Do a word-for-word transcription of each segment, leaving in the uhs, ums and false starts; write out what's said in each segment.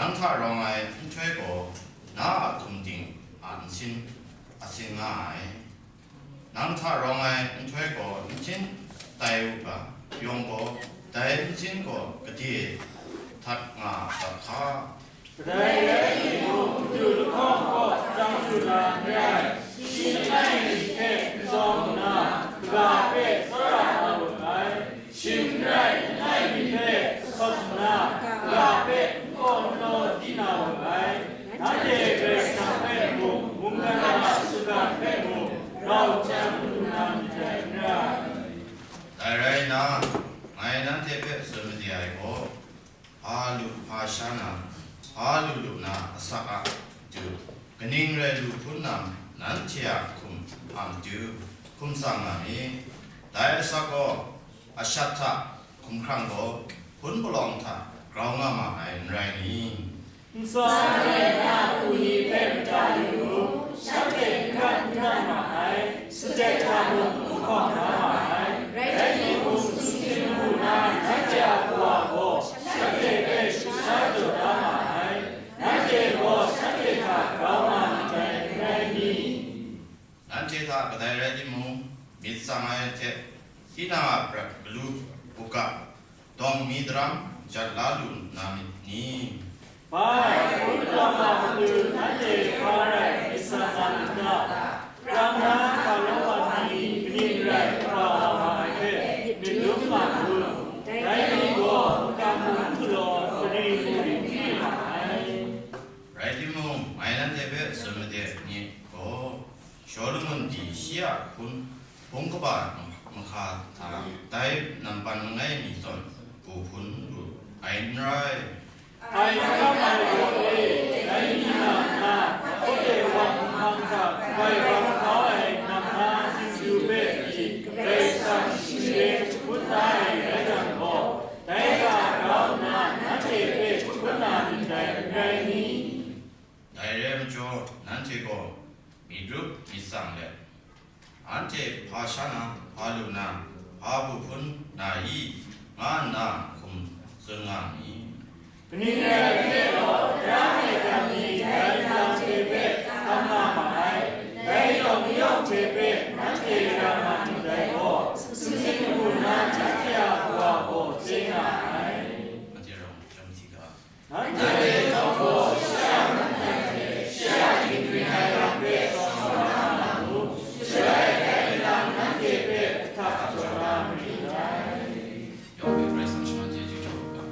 Nang hta rawng ai nhtoi gaw, na a hkum ting a nsin a sin nga ai. Nang hta rawng ai nhtoi gaw nsin tai u ga, yawng gaw, dai nsin gaw gade htat nga a ga hka. Kadai rai timung, madu lahkawng kaw chyang lu na n rai, shi langai mi hpe n zawng nna, kaga hpe tsawra na wu ai. Shing n rai, langai mi hpe sawt nna, kaga hpe n kaw n law di na wu ai. Nanhte Karai Kasang hpe mung, mungkan a sutgan hpe mung, rau chyang lu na myit dai n rai. Dai rai nna, ngai nanhte hpe tsun made ai gaw, hpa lu hpa sha na, hpa lu lu na asak a matu, kaning rai lu hpun na, nanhte a hkum a matu hkum tsang nga mi. Dai asak gaw, ashat hta hkumhkrang gaw, hpun palawng hta grau nga ma ai n rai ni? Ntsa rai nna hku ni hpe mada yu u, shanhte n gat n dat ma ai, sajet hta mung n hkawm da ma ai, rai timung, sumsing lu na nanhte a Kawa gaw shanhte hpe shaja jaw da ma ai, nanhte gaw shanhte hta grau nga myit dai, n rai ni? Nanhte hta kadai rai timung, myit tsang ai hte tinang a prat galu u ga, dawng mi daram jat la lu na myit ni? Bai, hpun palawng a matu nanhte hpa rai myit sa na n ga? Pram na hkalaw wa ni kaning rai hkra wa ma ai hpe myit dum ma lu, dai ni gaw makam mung galaw, gari mung n ri ma ai. Rai timung, ngai nanhte hpe tsun made ni gaw, Shawlumon pyi shi a hpun hpung kaba mahka hta dai nampan langai mi zawn bu hpun lu ai n rai. Ai hkam ai gaw e, dai ni na nna, hpawt e wan nhpang hta kabai bang kau ai nam na singyu hpe pyi, Karai Kasang shingre hpun da ai rai jang gaw, dai hta grau nna nanhte hpe hpun na myit dai, n rai ni? Dai re ai majaw, nanhte gaw myit rup myit tsang let, anhte hpa sha na, hpa lu na, hpa bu hpun na i, nga nna hkum tsun nga mi. Kaning rai nme law, tara hkaigan ni dai nlang hte hpe tam nga ma ai, dai yawng mayawng hte hpe nanhte ra nga myit dai gaw, sumsing lu na nanhte a Kawa gaw chye nga ai. Anhte rawng, jam hti ga. Nanhte yawng gaw shi a mungdan hte shi a dinghpring ai lam hpe shawng na mu, shaloi dai nlang nanhte hpe ahtap jaw na marin dai. Yawng hpe Karai Kasang shaman chyeju jaw u ga.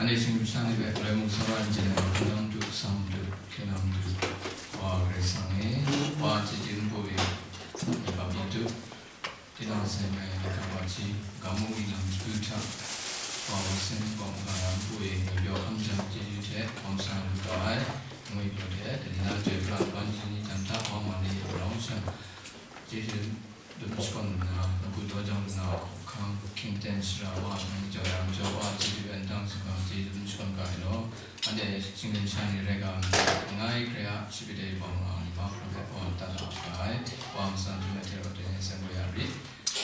Anhte shinggyim sha ni hpe galoi mung tsawra n chye ai, hpunau Madu, kasam Madu, hkye na Madu, Wa Karai Kasang e, Wa chyeju npu e, myit bap mi Madu, tinang sai mai ai laika wa ji, ga mung ni lam shagu hta, Wa Bawsing Kawm Ga Ram npu e, ngwi pyaw hkam jang chyeju hte hkawm sa lu ga ai, ngwi pyaw hte, dai ni na chyoi pra ban ji ni jan hta, Wa ma ni rau sha, chyeju dum shakawn lu na, nawku daw jau lu na, hkawhkang hkying ten shara wa, nang jaw ya majaw wa, chyeju n dang sumgang chyeju dum shakawn ga ai law. Anhte shinggyim sha ni rai ga, ngai Hkrai a shapri dai bawng nga ai ni mahkra hpe wa dat da ga ai, wa matsan htum ai hte rau dai ni ai san gaw ya rit.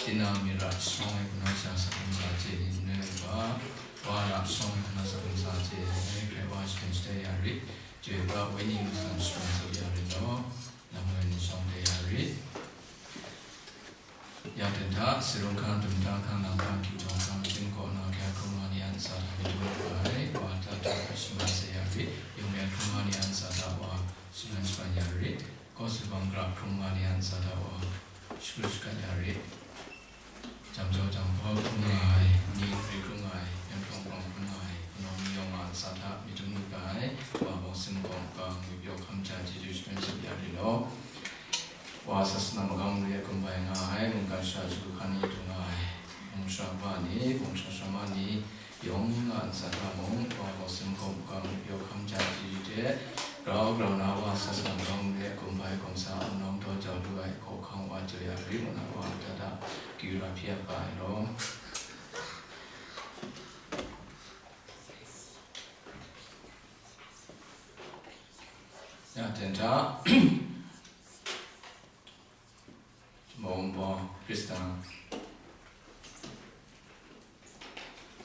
Tinang myit ra shawng ai hkuna sha sa hkungsa chye ni n rai u ga, wa ra shawng ai hkuna sa hkungsa chye ni ngai Hkrai wa sharin shatai ya rit, chyoi pra wenyi matsan sharin sut ya rit law, lam woi ni shawng de ya rit. Ya ten hta, sarung hkang, dum hta hkang, lam hkang, kyu htawng hkang, shim kaw na, kya hkrung nga ni a ntsa hta myit dum nga ai, wa hta hta hta shaman sai ya rit, yung mi hkrung nga ni a ntsa hta wa shaman shaban ya rit, kaw su bang gra hkrung nga ni a ntsa hta wa shakru shakat ya rit, jam jaw jam hpaw hkrung nga ai, ni hkri hkrung nga ai, yan hprawng hprawng hkrung nga ai, kanau ni yawng a ntsa hta myit dum lu ga ai, wa Bawsing Kawm Ga ngwi pyaw hkam ja chyeju sharin sut ya rit law. Wa sasana magam re ai kumbai nga ai, mungkan sha shagu hkan ni dung nga ai, mung sha ma ni, mung sha sha ma ni, yawng nga ntsa hta mung, wa Bawsing Kawm Ga ngwi pyaw hkam ja chyeju hte, grau grau na wa sasana magam re ai kumbai gawm sa, amnawng daw jau lu ai hkawhkang wa jaw ya rit ngu na wa da da kyu ra hpyi ap ga ai law. Ya ten hta, Mawng Baw Hkristan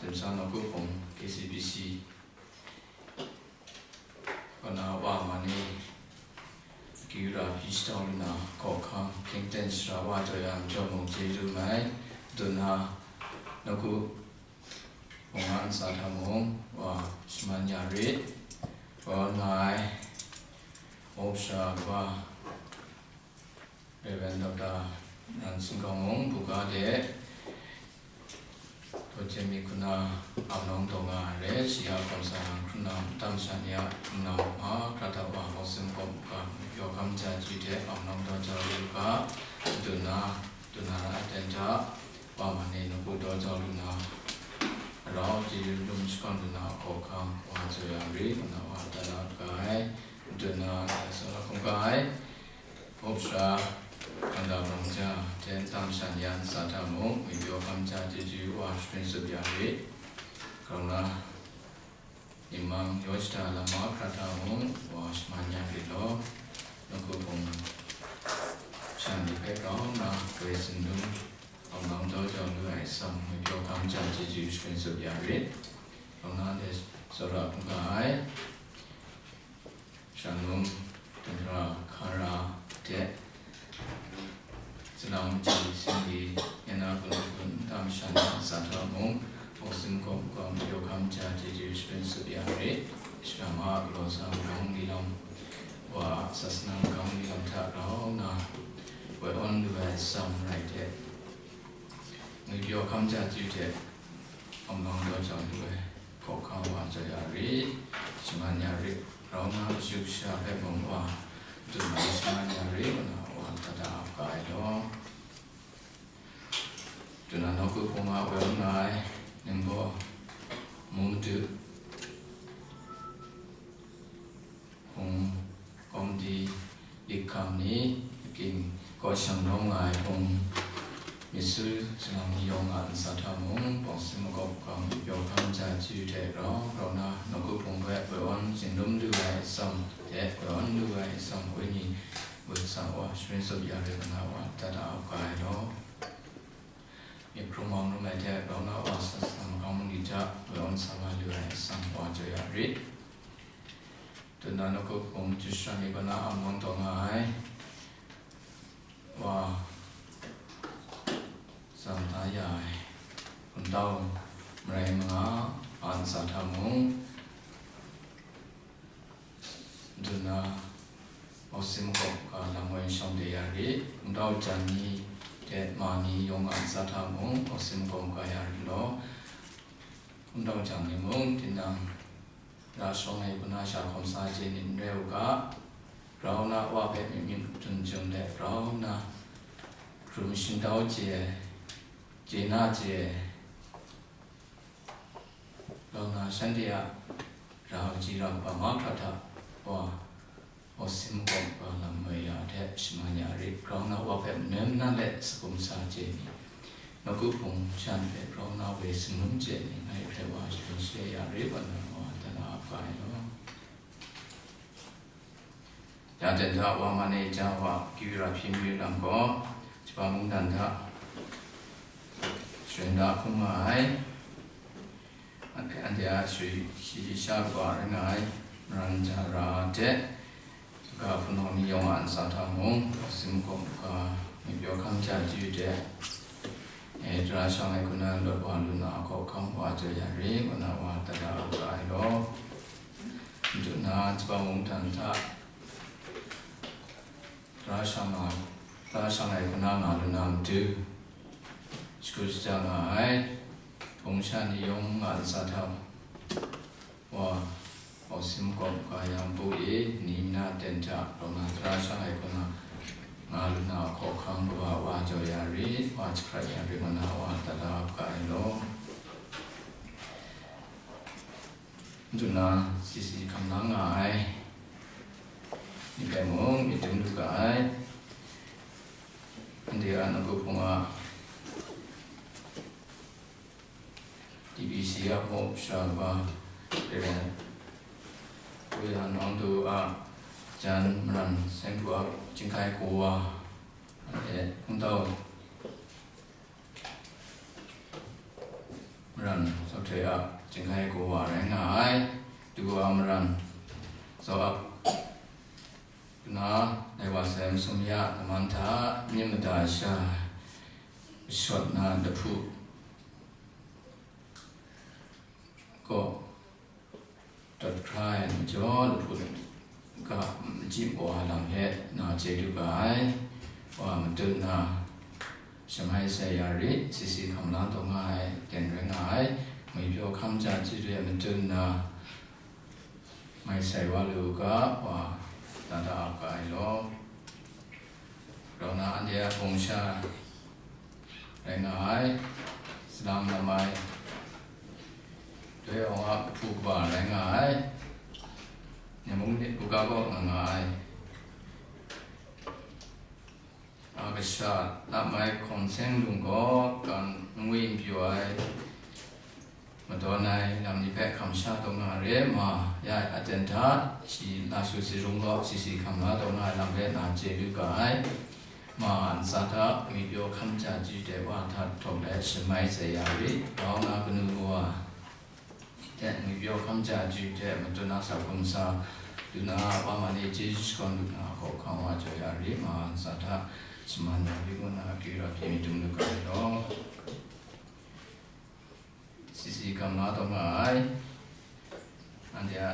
Limsa Nawku Hpung K C B C kaw na wa ma ni akyu ra hpyi shatau lu na, hkawhkang hkying ten shara wa jaw ya majaw mung chyeju mai, dun na, nawku hpung a ntsa hta mung wa shaman ya rit, wa nga ai, Mawp sha kaba, Reverend Doctor Ran Singkawng mung, buga de, Dawjen mi hkuna, amnawng taw nga ai re, shi a hkawm sa na hkrun na, tam sha ni a hkrun na, mahkra hta wa, Bawsing Kawm Ga ngwi pyaw hkam ja chyeju hte, amnawng daw jau lu ga, dun na, dun na ra ai ten hta, wa ma ni nawku daw jau lu na, rau chyeju dum shakawn lu na, hkawhkang wa jaw ya rit, ngu na wa da da ga ai, dun na, dai tsawra hkungga ai, Mawp sha, Kanda Bawng Ja, ten tam sha ni a ntsa hta mung, ngwi pyaw hkam ja chyeju wa sharin sut ya rit. Grau na, imang yaw shada lam mahkra hta mung, wa shaman ya rit law. Nawku hpung sha ni hpe grau na, grai tsun dum, amnawng daw jau lu ai atsam, ngwi pyaw hkam ja chyeju sharin sut ya rit. Grau na, dai tsawra hkungga ai, Shanglung, Dangra, Hkara, hte Salang Maji, Singli, Yana Kun Kun, tam sha ni a ntsa hta mung, Bawsing Kawm Ga ngwi pyaw hkam ja chyeju sharin sut ya rit. Shara ma a galaw sa magam ni lam, wa sasana magam ni lam hta grau na, woi awn lu ai atsam rai hte, ngwi pyaw hkam ja chyeju hte, amnawng daw jau lu ai hkawhkang wa jaw ya rit, shaman ya rit, grau na, kashu kasha hpe mung wa dun na shaman ya rit, ngu na wa da da ap ga ai law. Dun na, nawku hpung a woi awn nga ai, Ningbaw, Mung Madu, hpung, kawmdi, lik hkam ni, aking, kaw shang nawng nga ai hpung, myit su salang ni yawng a ntsa hta mung, Bawsing Kawm Ga ngwi pyaw hkam ja chyeju hte grau grau na, nawku hpung hpe woi awn zing dum lu ai atsam hte woi awn lu ai atsam, wenyi woi sa wa sharin sut ya rit ngu na wa da da ap ga ai law. Myit hkrung wa rum ai hte grau na, wa sasana magam ni hta woi awn sa wa lu ai atsam wa jaw ya rit. Dun na, nawku hpung chyu sha ni kaw na amnawng taw nga ai, wa tsam da ya ai, hpunau marai manga a ntsa hta mung, dun na, Bawsing Kawm Ga lam woi shawng de ya rit, hpunau jan ni hte ma ni yawng a ntsa hta mung, Bawsing Kawm Ga ya rit law. Wunpawng jang ni mung, tinang ra shawng ai hku na sha hkawm sa chye ni n rai u ga, grau na Wa hpe myit myit hkrum chyum le grau na hkrum shingtau chye, chye na chye, grau na shanhte a ra ai ji ra kaba mahkra hta Wa Awsim kawm ga lam woi ya hte shaman ya rit, grau na Wa hpe manan manan let sakum sa chye ni, nawku hpung shan hpe grau na woi shangun chye ni, ngai hpe Wa shagun shaye ya rit, Wa nan Wa tara ap ga ai law. Ya ten hta Wa Mane ja Wa Kyu ra hpyi mi lam gaw, Jahpa mungdan hta sharin da hkrum nga ai. Anhte a shi, shi sha kaba rai nga ai, maran ja ra hte, ga hpunau ni yawng a ntsa hta mung, Awsim kawm ga ngwi pyaw hkam ja chyu hte, e, tara shang ai hku na lawt wa lu na a hkawhkam wa jaw ya rit, ngu na Wa tara ap ga ai law. Madu na Jahpa mungdan hta tara shang na, tara shang ai hku na nga lu na matu, shagu shaja nga ai, hpung sha ni yawng a ntsa hta Wa Awsim kawm ga yang pu e, ni na ten hta, grau na tara shang ai hku na nga lu na a hkawhkam kaba wa jaw ya rit, wa jahkrat ya rit, ngu na Wa tara ap ga ai law. Madu na C C hkam la nga ai ni hpe mung myit dum lu ga ai. Anhte a nawku hpung a D B C a hpaw sha kaba, re ai, Kuya Nawng Du a jan maran Seng Du a Chyinghkai Kawa, e, Hkungtau maran Sawhte a Chyinghkai Kawa rai nga ai. Du a maran Zaw Ap na, dai wa sai masum ya laman hta, myit mada sha shawt na lahpu kaw dawt hkra ai majaw, lahpu ga machyi mawa lam hpe na chye lu ga ai. Wa madu na shamai sai ya rit, C C hkam la taw nga ai ten rai nga ai, ngwi pyaw hkam ja chyu hte madu na mai sai wa lu ga, Wa tara ap ga ai law. Grau na anhte a hpung sha rai nga ai, salang lam ai, doi awng a kahpu kaba rai nga ai, ni mung ni buga kaw nga nga ai, a kasha lam ai hkawm seng lung gaw kan ngwi n pyaw ai, madawn ai lam ni hpe hkam sha taw nga re, ma ya ai aten hta, shi na shu si rung gaw, C C hkam la taw nga ai lam hpe na chye lu ga ai. Ma a ntsa hta ngwi pyaw hkam ja chyu hte wa hta htawk let shamai sai ya rit, grau na kanu kawa hte ngwi pyaw hkam ja chyu hte madu na sa hkum sa lu na, Wa Mane chyeju shakawn lu na, hkawhkam wa jaw ya rit, ma a ntsa hta shaman ya rit, ngu na akyu ra hpyi myit dum lu ga ai law. C C hkam la taw nga ai. Anhte a,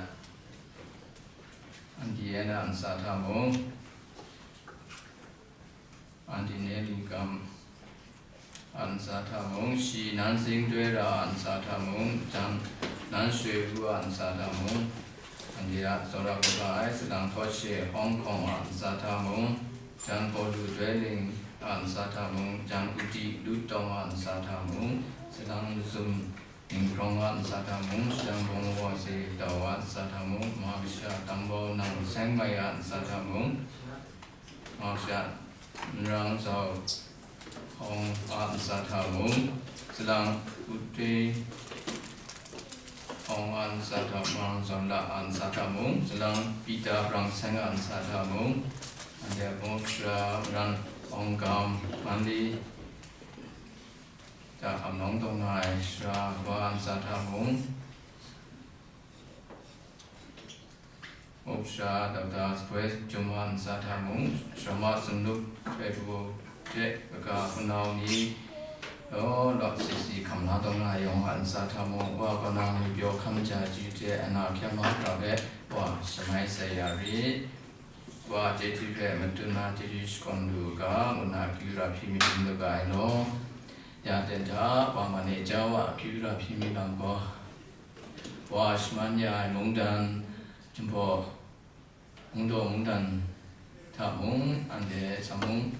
anhte a ntsa hta mung, anhte ne li kam a ntsa hta mung, shi nan zing doi ra a ntsa hta mung, jan nan shoi ru a ntsa hta mung, anhte a tsawra kaga ai salang htaw she Hawng Hkawng a ntsa hta mung, jan Pawlu doi ling a ntsa hta mung, jan Udi lu tawng a ntsa hta mung, salang mazum Ninghkrawng a ntsa hta mung, shadang bawng wa se dau a ntsa hta mung, ma kasha dang bau nang seng mai a ntsa hta mung, ma kasha nrang zau hkawng a ntsa hta mung, salang ute hkawng a ntsa hta mung, zawn la a ntsa hta mung, salang pita brang seng a ntsa hta mung, anhte a bawng sara maran awng gam, man li, ta hkam nawng taw nga ai sara wa a ntsa hta mung, muk sara dapta sakoi jum a ntsa hta mung, sara ma sumluk hkrai pru hte kaga hpunau ni law law si si hkam la taw nga ai yawng a ntsa hta mung, wa kaw na ngwi pyaw hkam ja chyu hte ana hkyen mahkra hpe wa shamai sai ya rit. Wa chyeju hpe matu na chyeju shakawn lu u ga, ngu na akyu ra hpyi mi dum lu ga ai law. Ya ten hta, wa man e jau a akyu ra hpyi mi lam gaw, wa shaman ya ai mungdan, Jinghpaw Mungdaw mungdan hta mung, anhte sa mung,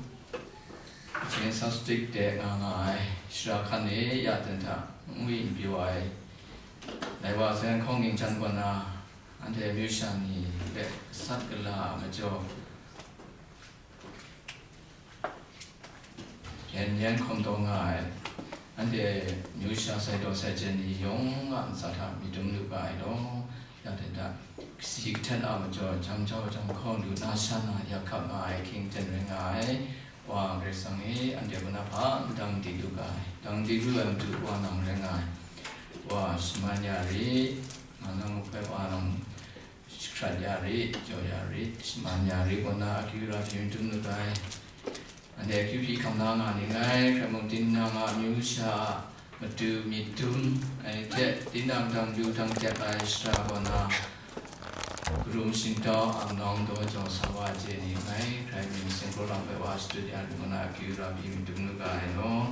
Chin Sastik de nga nga ai shara hkan e ya ten hta ngwi n pyaw ai, dai wa zawn hkawng ningjan kaw na, anhte amyu sha ni hpe sat gala a majaw, yan yan hkawm taw nga ai, anhte amyu sha sai daw sai chyen ni yawng a ntsa hta myit dum lu ga ai law, ya ten hta, kasi kahten a majaw, jam jau jam hkau lu na sha na yak hkap nga ai hkying ten rai nga ai, Wa Karai Kasang e, anhte kaw na hpa n dang di lu ga ai, dang di lu ai Madu Wa nang rai nga ai, Wa shaman ya rit, nga nang hpe Wa nang shakrat ya rit, jaw ya rit, shaman ya rit, kaw na akyu ra hpyi dum lu ga ai. Anhte akyu hpyi hkam na nga ni ngai, hkrai mung tinang a amyu sha a matu myit dum ai hte, tinang dang lu dang tek ai shara kaw na, karum shingtau, amnawng daw jau sa wa je ni ngai, hkrai myit seng kraw lam hpe wa shadut ya rit, kaw na akyu ra hpyi dum lu ga ai law.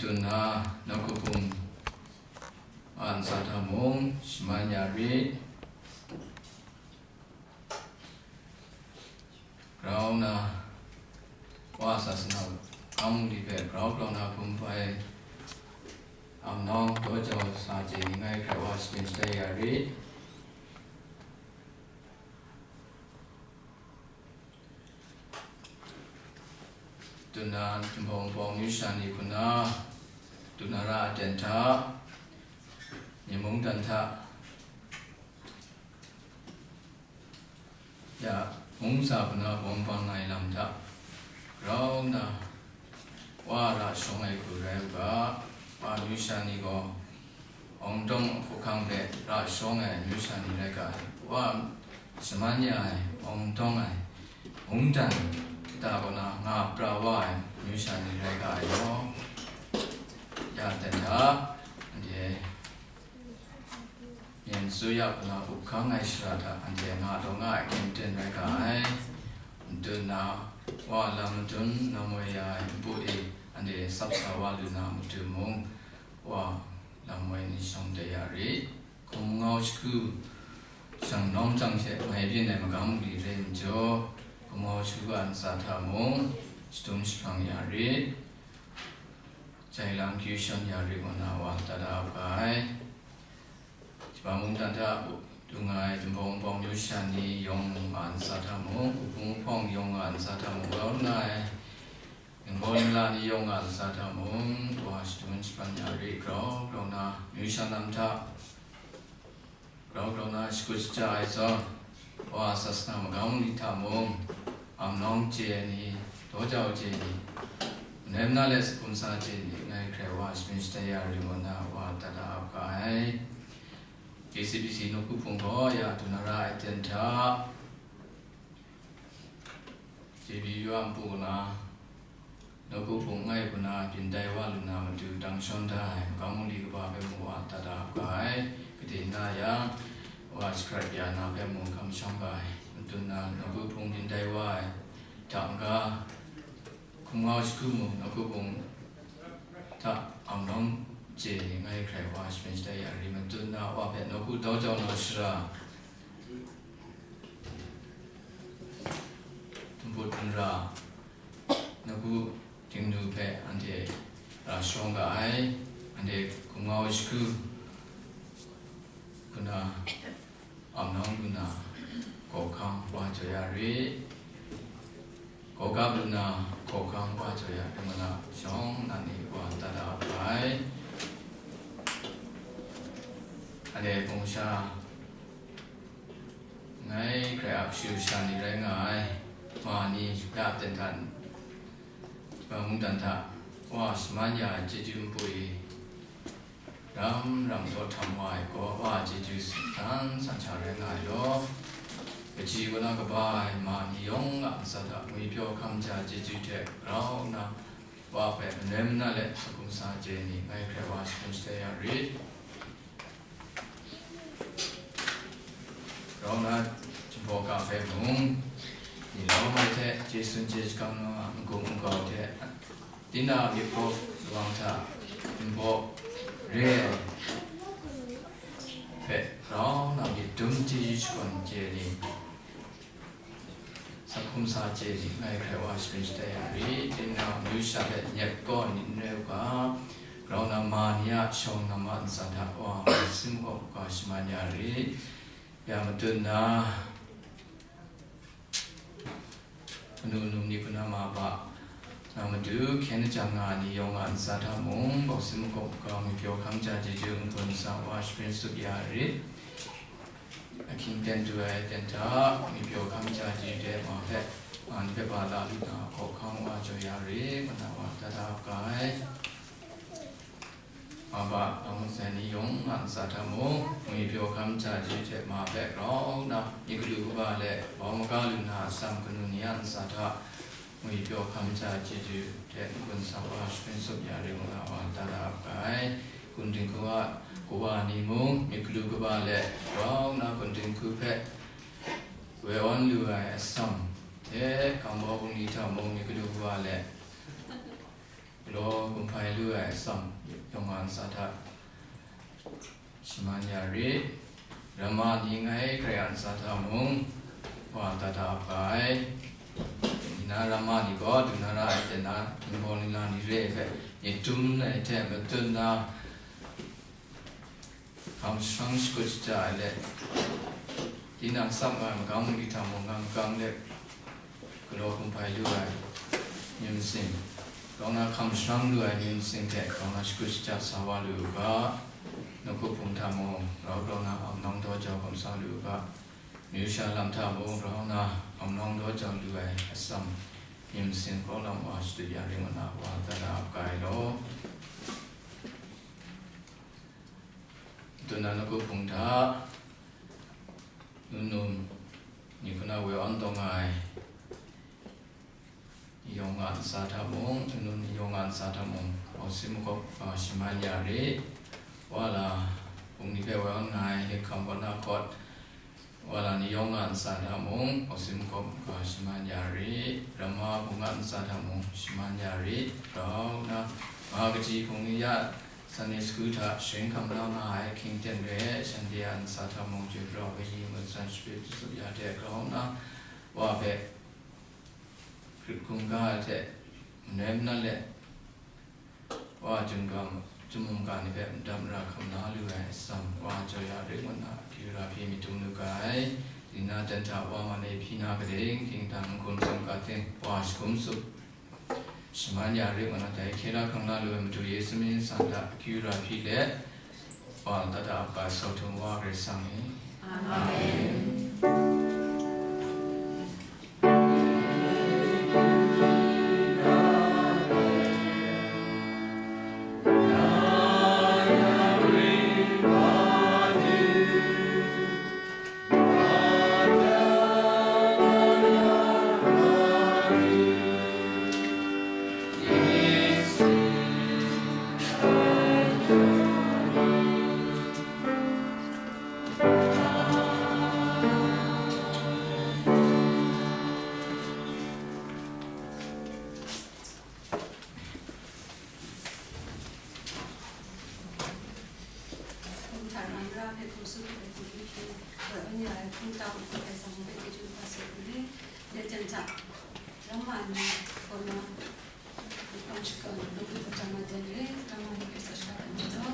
Dun na, nawku hpung a ntsa hta mung shaman ya rit. Grau na, Wa sasana, ang li hpe grau grau na hkum hpai, amnawng daw jau sa je ni ngai, hkrai wa sharin shatai ya rit. Dun na, Jinghpaw Wunpawng amyu sha ni hku na, dun na ra aten hta, ni mungdan hta, ya, mungsa hku na bawng bang ai lam hta, grau na, Wa ra shawng ai hku rai u ga, Wa amyu sha ni gaw, Awng dawng a hku hkang hpe ra shawng ai amyu sha ni rai ga ai, Wa shaman ya ai, awng dawng ai, mungdan kata kaw na nga pra wa ai amyu sha ni rai ga ai law, ya ten hta, anhte myen su ya kaw na up hkang ai shara hta anhte nga taw nga ai hkying ten rai ga ai. Madu na, Wa lam madun na moi ya ai npu e anhte tsap sa wa lu na matu mung, Wa lam woi ni shawng de ya rit. Hkum ngau shagu shang nawng jang hte mai byin ai magam li re majaw, hkum ngau shagu a ntsa hta mung shadum jahprang ya rit. Jai lang kyu shawn ya rit, ngu na Wa lata da ap ga ai. Shawa mungdan hta dung ai Jinghpaw Wunpawng amyu sha ni yawng a ntsa hta mung, hpung hpawng yawng a ntsa hta mung, grau nna ai Ningbaw ningla ni yawng a ntsa hta mung, Wa shadum jahpan ya rit, grau grau na amyu sha lam hta grau grau na shakut shaja ai zawn, Wa sasana magam ni hta mung, amnawng chye ai ni, daw jau chye ai ni, manoi mana let sakum sa chye ai ni, ngai hkrai Wa sharin shatai ya rit, ngu na Wa lata da ap ga ai. K C B C nawku hpung gaw ya dun na ra ai ten hta, J B U a npu na, nawku hpung ngai hku na byin tai wa lu na matu dang shawn da ai, magam mungli kaba hpe mung Wa lata da ap ga ai, kaden na yang, Wa shakrat ya na hpe mung hkam shawng ga ai, matu na nawku hpung byin tai wa ai, hta n-ga, hkum ngau shagu mung nawku hpung hta amnawng chye ai ni ngai hkrai Wa sharin shatai ya rit, matu na Wa hpe nawku daw jau na shara, Tumput nra, nawku dingnu hpe anhte ra shawng ga ai, anhte hkum ngau shagu hku na, amnawng lu na, hkawhkang wa jaw ya rit, hkawhkap lu na, hkawhkang wa jaw ya rit, ngu na shawng na ni wa lata da ap ai. Anhte hpung sha, ngai hkrai ap shayu sha ni rai nga ai, ma ni ya ten hta, Jinghpaw mungdan hta Wa shaman ya ai chyeju npu e, ram ram daw htam wa ai gaw, Wa chyeju san san sha rai nga ai law, kaji kaw na kaba ai ma ni yawng a ntsa hta ngwipyaw hkam ja chyeju hte grau nna, Wa hpe manoi mana let sakum sa chye ai ni ngai hkrai Wa sharin shatai ya rit. Grau nna, Jinghpaw ga hpe mung, ni lau mai hte, chye sun chye shakang na n-gun n-gau hte, tinang a myit hpaw wang hta, Jinghpaw Gaw re ai hpe rau na myit dum chyeju shakawn chye ni, sa hkum sa chye ni, ngai hkrai wa sharin shatai ya rit. Tinang amyu sha hpe nyep kau ai ni n rai u ga, grau na ma ni a shawng na ma ntsa hta wa, masin makaw ga shaman ya rit. Ya matut na, Manu num ni hku na ma ba, na matu hkyen lajang nga ai ni yawng a ntsa hta mung, bawsin makawp makau ngwi pyaw hkam ja chyeju n-gun sa wa, sharin sut ya rit. Ahkying ten du ai ten hta, ngwi pyaw hkam ja chyeju de ma hpe, ma ni hpe ba la lu na, hkaw hkang wa jaw ya rit, ngu na wa da da ap ga ai. Ma ba, amu sai ni yawng a ntsa hta mung, ngwi pyaw hkam ja chyeju hte ma hpe grau nna, myit galaw kaba le bau maga lu na atsam kanu ni a ntsa hta, ngwi pyaw hkam ja chyeju hte n-gun sa wa, sharin sut ya rit, ngu na wa da da ap ga ai. Gun dinghku a kawa ni mung, myit galaw kaba le grau nna gun dinghku hpe woi awn lu ai atsam hte, hkambau bungli hta mung, myit galaw kaba le galaw gun hpai lu ai atsam yawng a ntsa hta shaman ya rit. Ramma ni ngai hkrai a ntsa hta mung wa da da ap ga ai. Nna ramma ni gaw du na ra ai hte na, ningbawng ningla ni re ai hpe myit dum ai hte matut na, hkam sharang shakut shaja ai let, tinang tsap nga ai magam mungli hta mung ngang gang let, galaw gun hpai lu ai myit masin, grau na hkam sharang lu ai myit masin hte grau na shakut shaja sa wa lu u ga, nawku hpung hta mung rau grau na aum nawng daw jau hkam sa lu u ga, amyu sha lam hta mung rau na aum nawng daw jau lu ai atsam myit masin grau lam wa shadut ya rit, ngu na wa da da ap ga ai law. Dun na nawku hpung hta, nun num ni hku na woi awn taw nga ai ni yawng a ntsa hta mung, nun num ni yawng a ntsa hta mung, bawsin makawp ga shaman ya rit. Wa la, bungli hpe woi awn nga ai, hkam kaw na hkawt, wa la ni yawng a ntsa hta mung, bawsin makawp ga shaman ya rit. Ramma bung a ntsa hta mung, shaman ya rit. Grau nna, ma kaji hpung ni ya, Sunday school hta sharin hkam la nga ai hkying ten re ai shanhte a ntsa hta mung, chyoi pra ai ni ngut san shapri hpyi tsup ya hte grau nna, wa hpe hkrit hkungga ai hte manoi manat let, wa a chyum ga, chyum mungga ni hpe madat mara hkam la lu ai atsam, wa jaw ya rit, ngu nna akyu ra hpyi myit dum lu ga ai. Di na ten hta wa man e hpyi na kading, hkying dang n-gun tsawm ga ting, wa shagum tsup shaman ya rit, ngu na dai hkye la hkang la lu ai Madu Yesu mying nsang hta akyu ra hpyi let, wa lata da ap ga ai Sawhtum Wa Karai Kasang e. Amen. Hkum hta ram ra hpe hkum tsun hpe hkum yu hpyi, woi awn ya ai hkum tau hpe Karai Kasang hpe chyeju kaba sai hku le, dai jan hta, ramma ni kaw na, hkum shakawn, lung hpe hkawhkam na ten re, ramma ni hpe sa shara dan ai law.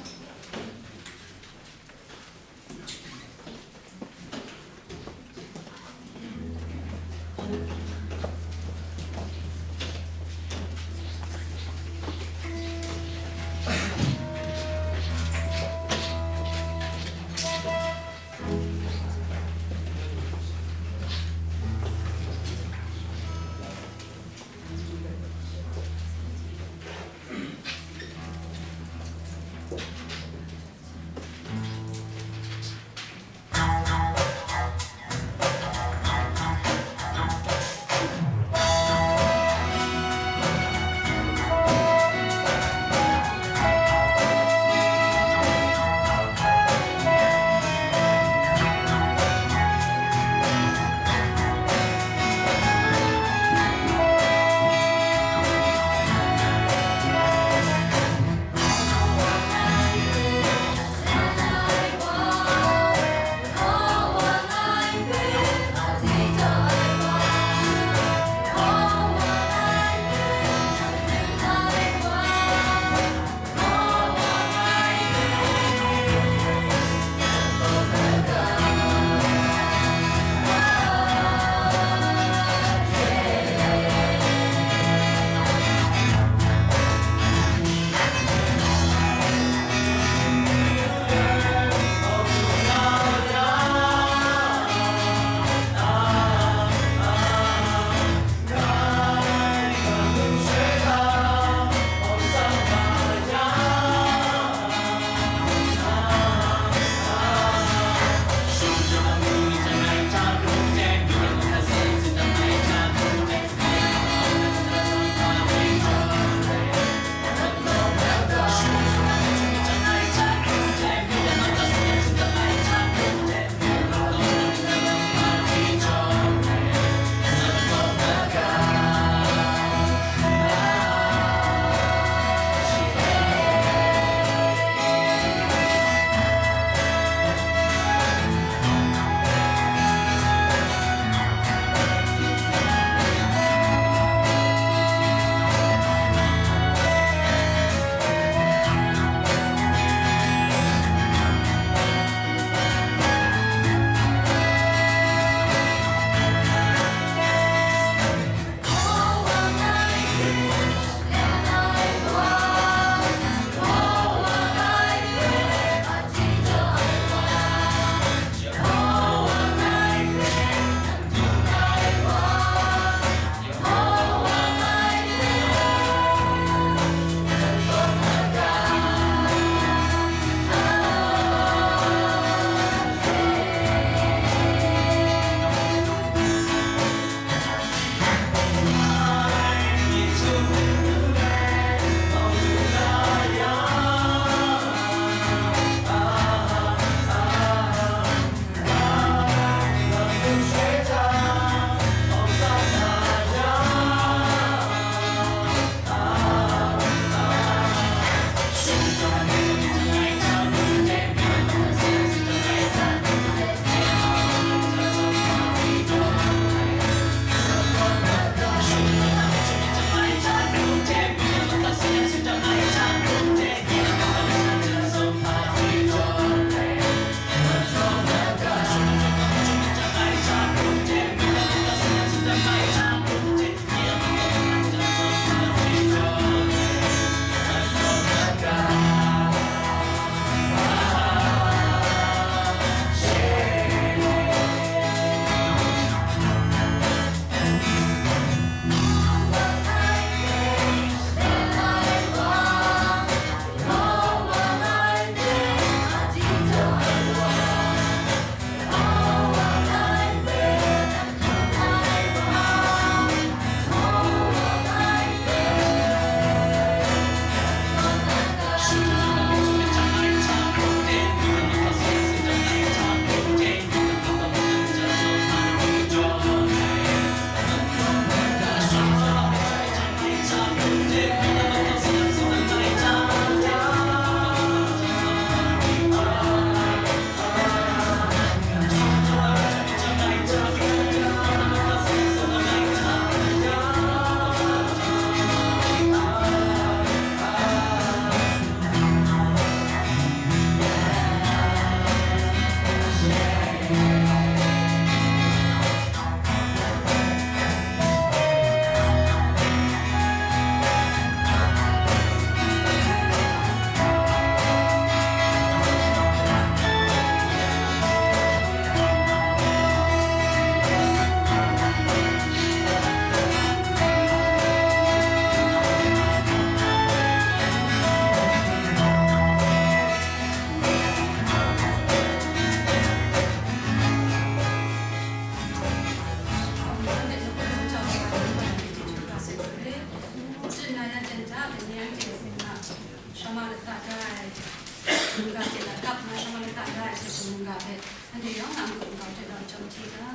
Mungga hte latkap nga, Samaria da ai hte mungga hpe, anhte yawng a matu nkau hte rau chyawm hti ga.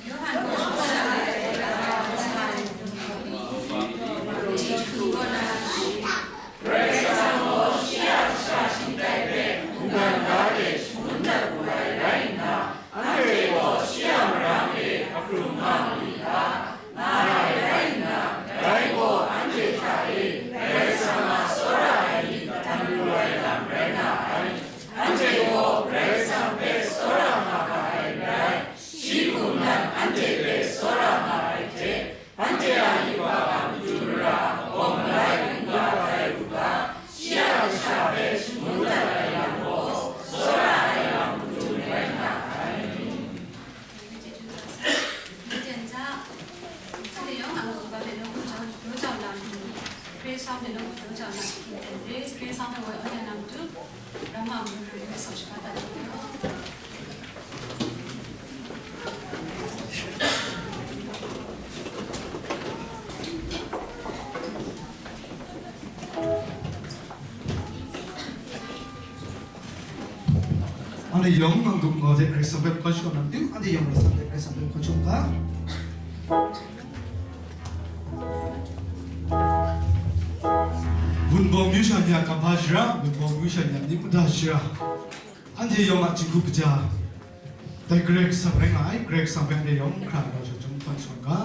Yawhan Karai Kasang gaw shi a kasha shingtai hpe mungkan ga de shangun dat wu ai rai nna, anhte gaw shi a marang e akrum nga mu yu ga, nga ai rai nna, dai gaw anhte hta e Karai Kasang a tsawra ai myit madan lu ai lam rai nga ai. Anhte gaw Karai Kasang hpe tsawra nga ga ai n rai, shi hkum nan anhte hpe tsawra nga ai hte, anhte a yubak a matu mara gawm malai n ga tai u ga, shi a kasha hpe shangun dat ai lam gaw, tsawra ai lam madung rai nga ai. Mungga hte latkap nga, anhte yawng a matu nkau hte rau chyawm hti ga. Karai Kasang hpe nawku daw jau na, hkying ten re, Karai Kasang hpe woi aw ya na matu, Rama mung na ni hpe sau shaga dat ai. Anhte yawng a matu nkau hte Karai Kasang hpe hkawn shakawn na matu, anhte yawng Karai Kasang hpe, Karai Kasang hpe hkawn shakawn ga. Wunpawng myu sha ni a kamhpa shara, Wunpawng myu sha ni a myit mada shara, anhte yawng a jinghku kaja, dai Karai Kasang rai nga ai, Karai Kasang hpe anhte yawng hkra rau shachyum hkawn shakawn ga.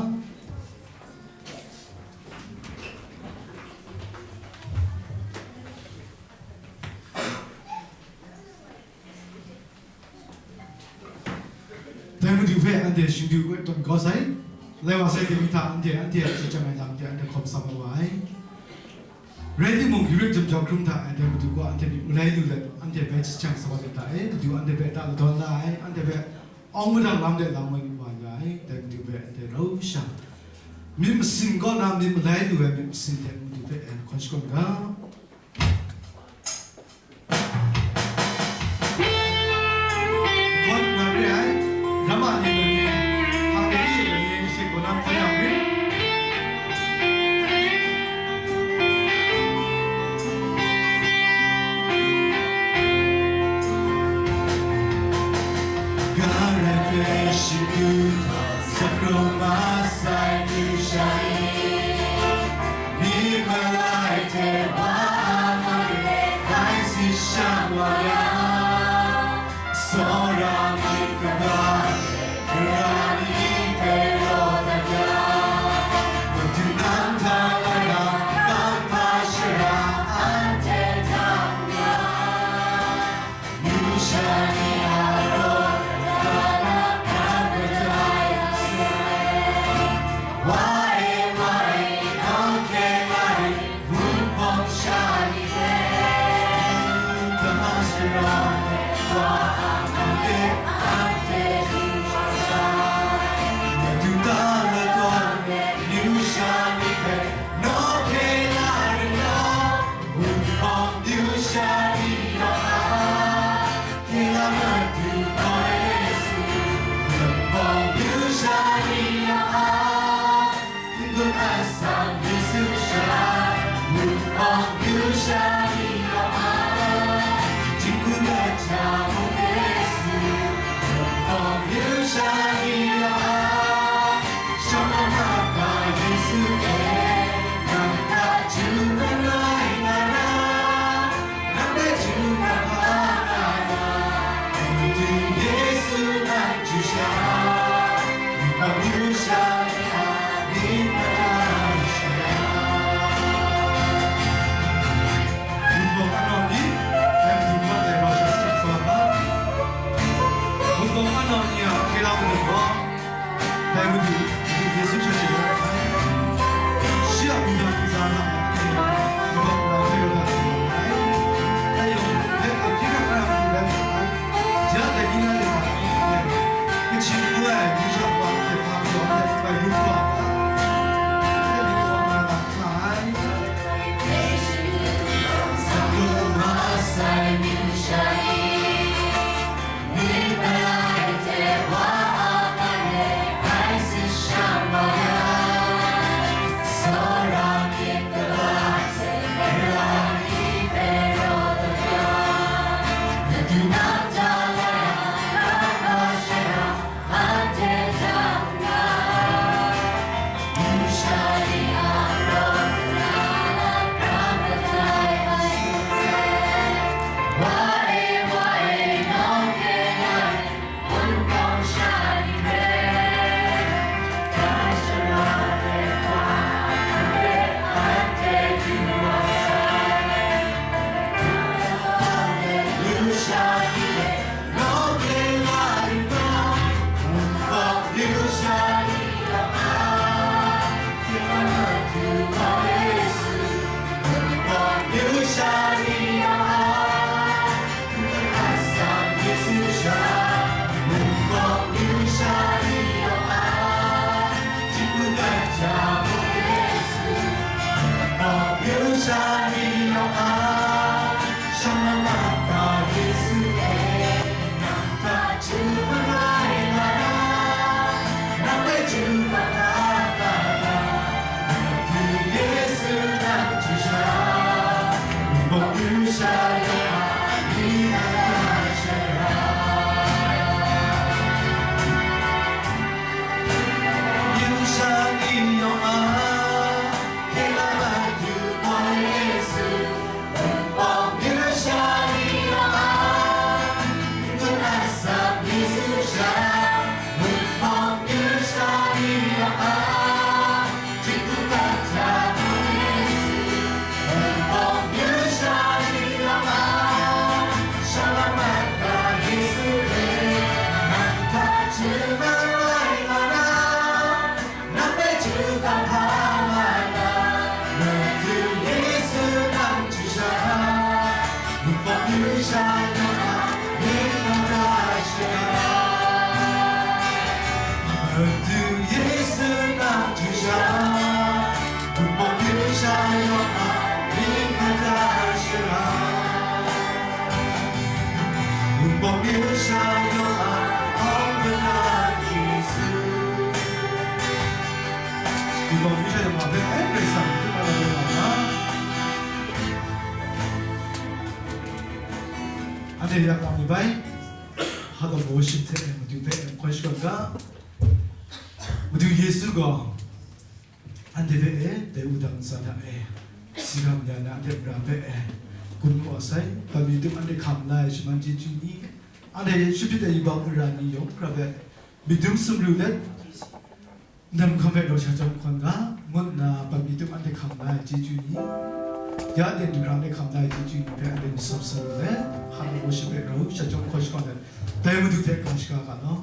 Dai Madu hpe anhte shingdu woi tawn kau sai. Lai wa sai dai mi hta anhte, anhte a chye chyang ai lam de anhte hkawm sa wa ai. Rai timung, Herod jam jau hkrum hta ai dai Madu gaw anhte myit malai lu let, anhte bai jahten sa wa let hta e, Madu anhte hpe ta ladawn la ai, anhte hpe awng madang lam de lam woi wa ya ai, dai Madu hpe anhte rau sha myit masin kaw na myit malai lu ai myit masin hte Madu hpe hkawn shakawn ga. Hkawn nna re ai, Rama ni lani, Hangkari lani, shi gaw na hkawn yang rit. Karai hpe shingdu hta, zakrung masai myu sha ni, myit malai hte wa a mare, bai si shang wa yang, tsawra myit kaga, Karai ni hpe raw dat yang, Madu nang hta lai ra, kamhpa shara anhte hta n-ga. Myu sha ni a raw, ga na hkan kadai sai. Wa e, wa e, nang hkye nga ai, Wunpawng sha ni hpe, Damasku wa ai, wa a hkang e, anhte Anhte yak nga mi bai, Heart of Worship hte Madu hpe n hkoi shakawn ga. Madu Yesu gaw anhte hpe e, dai wudang ntsa hta e, si ga ma ya na, anhte mara hpe e, gun mu wa sai, ban mi dum anhte hkam la ai shaman chyeju ni, anhte shapit ai yubak mara ni yawng hkra hpe myit dum sumru let, ndan hkam hpe rau sha jawm hkawn ga, ngut nna ban mi dum anhte hkam la ai chyeju ni, ya den du hkrang de hkam la ai chyeju ni hpe anhte masam sam let, Heart of Worship hpe rau sha jawm hkawn shakawn let, dai Madu hte ga shaga ga law.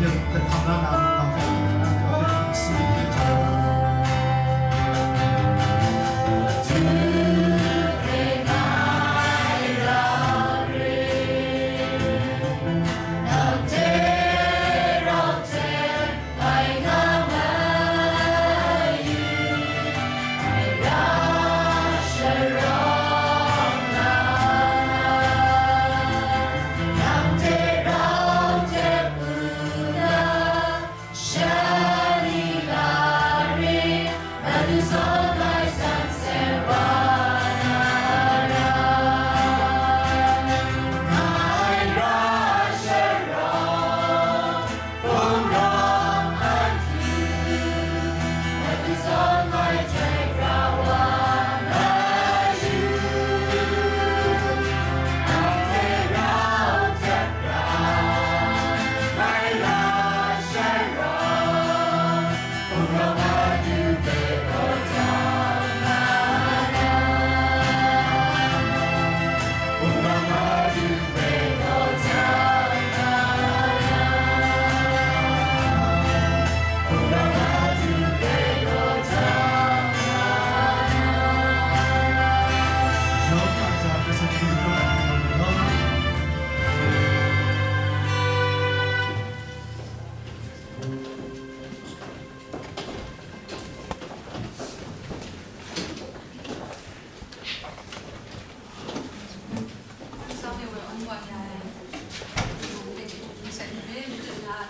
Hpang hkawm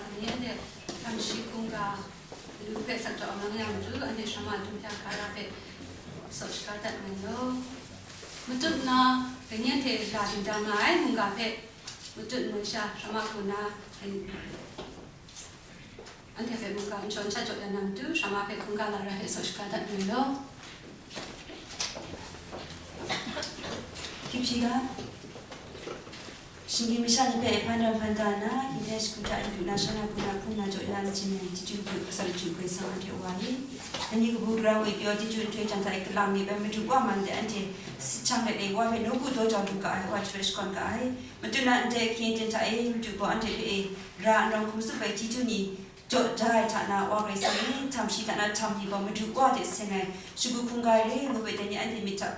hpe anhte hkam shi hkungga, Madu hpe sakdaw lam ya Madu, anhte shrama dum hpya hkara hpe saw shaga dat ngai law. Matut na, kani anhte la dingdang nga ai mungga hpe, matut moi sha shrama hku na, anhte hpe mungga nshawng sha jaw ya na matu, shrama hpe hkungga lara hpe saw shaga dat ngai law. Hkyip shi ga, shinggyim masha ni hpe hpan ram hpan da nna, hkying hte shagu hta n du na, sha na hku na hpung na jaw ya ai majaw ni, chyeju du, asak chyeju Karai Kasang anhte Wa e. Dai ni kabu gara e pyaw chyeju nhtoi jang hta e kalang mi bai Madu Wa man de anhte si jang let e, Wa hpe nawku daw jau lu ga ai, Wa hte roi shakawn ga ai. Madu na ndai hkying ten hta e, Madu gaw anhte hpe e, ra n rawng hkum tsup ai chyeju ni jaw da ai hta na, Wa Karai Kasang e, htam shi hta na htam ni gaw Madu Wa hte seng ai, shagu hkungga re, ngu hpe dai ni anhte myit hta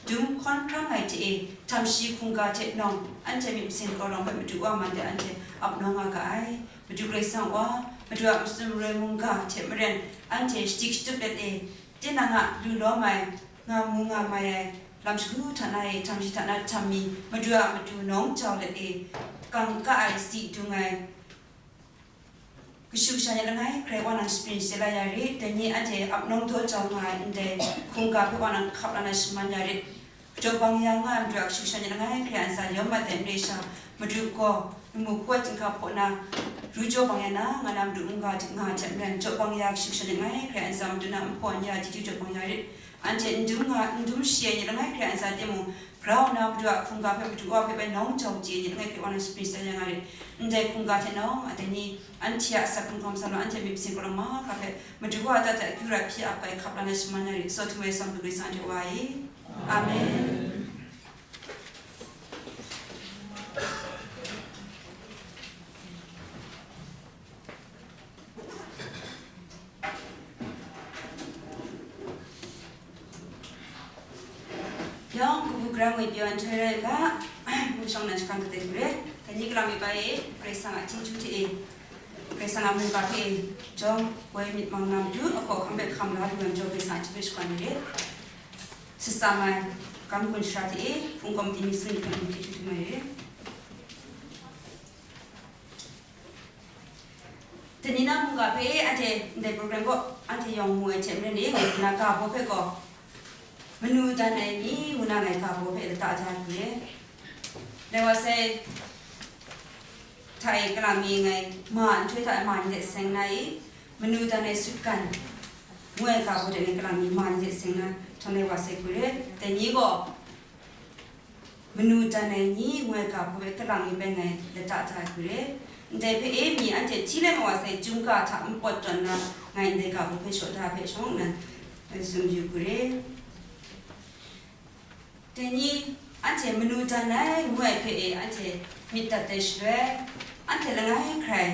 dum hkawn hkram ai hte e, htam shi hkungga hte nawng, anhte myit masin kau rawng hpe Madu Wa man de anhte ap nawng nga ga ai. Madu Karai Kasang Wa, Madu a matsun maroi mungga hte maren, anhte shadik shatup let e, tinang a lu lawm ai, nga mu nga mai ai, lam shagu hta na e, htam shi hta na htam mi, Madu a matu nawng jau let e, kang ka ai, si dung ai, kashu kasha ni langai hkrai Wa nang shapring shatsai la ya rit, dai ni anhte ap nawng daw jau nga ai ndai hkungga hpe Wa nang hkap la na shaman ya rit. Jaw bang ya nga ai Madu a kashu kasha ni langai hkrai a ntsa yawm mat ai n re sha, Madu gaw, nmu hku ai chyinghka hpaw na, ru jaw bang ya na, nga na Madu mungga nga ai hte maren, jaw bang ya kashu kasha ni langai hkrai a ntsa Madu na nhpaw n ya chyeju jaw bang ya rit. Anhte n dum nga, n dum shi ai ni langai hkrai a ntsa timung, grau nna Madu a hkungga hpe Madu Wa hpe bai nawng jau chye ai ni langai hkrai Wa nang shapring shatsai ya nga rit. Ndai hkungga hte nawng a dai ni, anhte a asak hkrung hkawm sa na, anhte myit masin kau rawng mahkra hpe Madu Wa a ta hta akyu ra hpyi ap ai hkap la na shaman ya rit, tsaw htum ai Karai Kasang Madu Karai Kasang anhte Wa e. Amen. Yawng kabu gara ngwi pyaw nhtoi rai ga, ngu shawng na jahkang kate hku re, dai ni kalang mi bai e, Karai Kasang a chyeju hte e, Karai Kasang a mungga hpe e, jawm woi myit mang na matu, ahkaw ahkang hpe hkam la lu ai majaw Karai Kasang a chyeju shakawn ai re. Sasa mai, kam gun shara hte e, hpung kawm ting ni sung ni hpe ngu chyeju dum ai re. Dai ni na mungga hpe anhte ndai program kaw anhte yawng mu ai hte maren e, ngai na ga baw hpe gaw, manu dan ai mi ngu na ngai ga baw hpe lata ja ai hku e. Dai wa sai hta e kalang mi ngai ma nhtoi hta e ma ni de seng na i, manu dan ai sutgan ngu ai ga baw de ngai kalang mi ma ni de seng na, htawng dai wa sai hku re. Dai ni gaw, manu dan ai ni ngu ai ga hpe kalang mi bai ngai lata da ai hku re. Ndai hpe e mi anhte hti let ma wa sai, chyum ga hta npawt tawn na ngai ndai ga hpe shaw da ai hpe shawng nnan tsun yu hku re. Dai ni anhte manu dan ai ngu ai hpe e anhte myit dat ai shaloi, anhte langai hkrai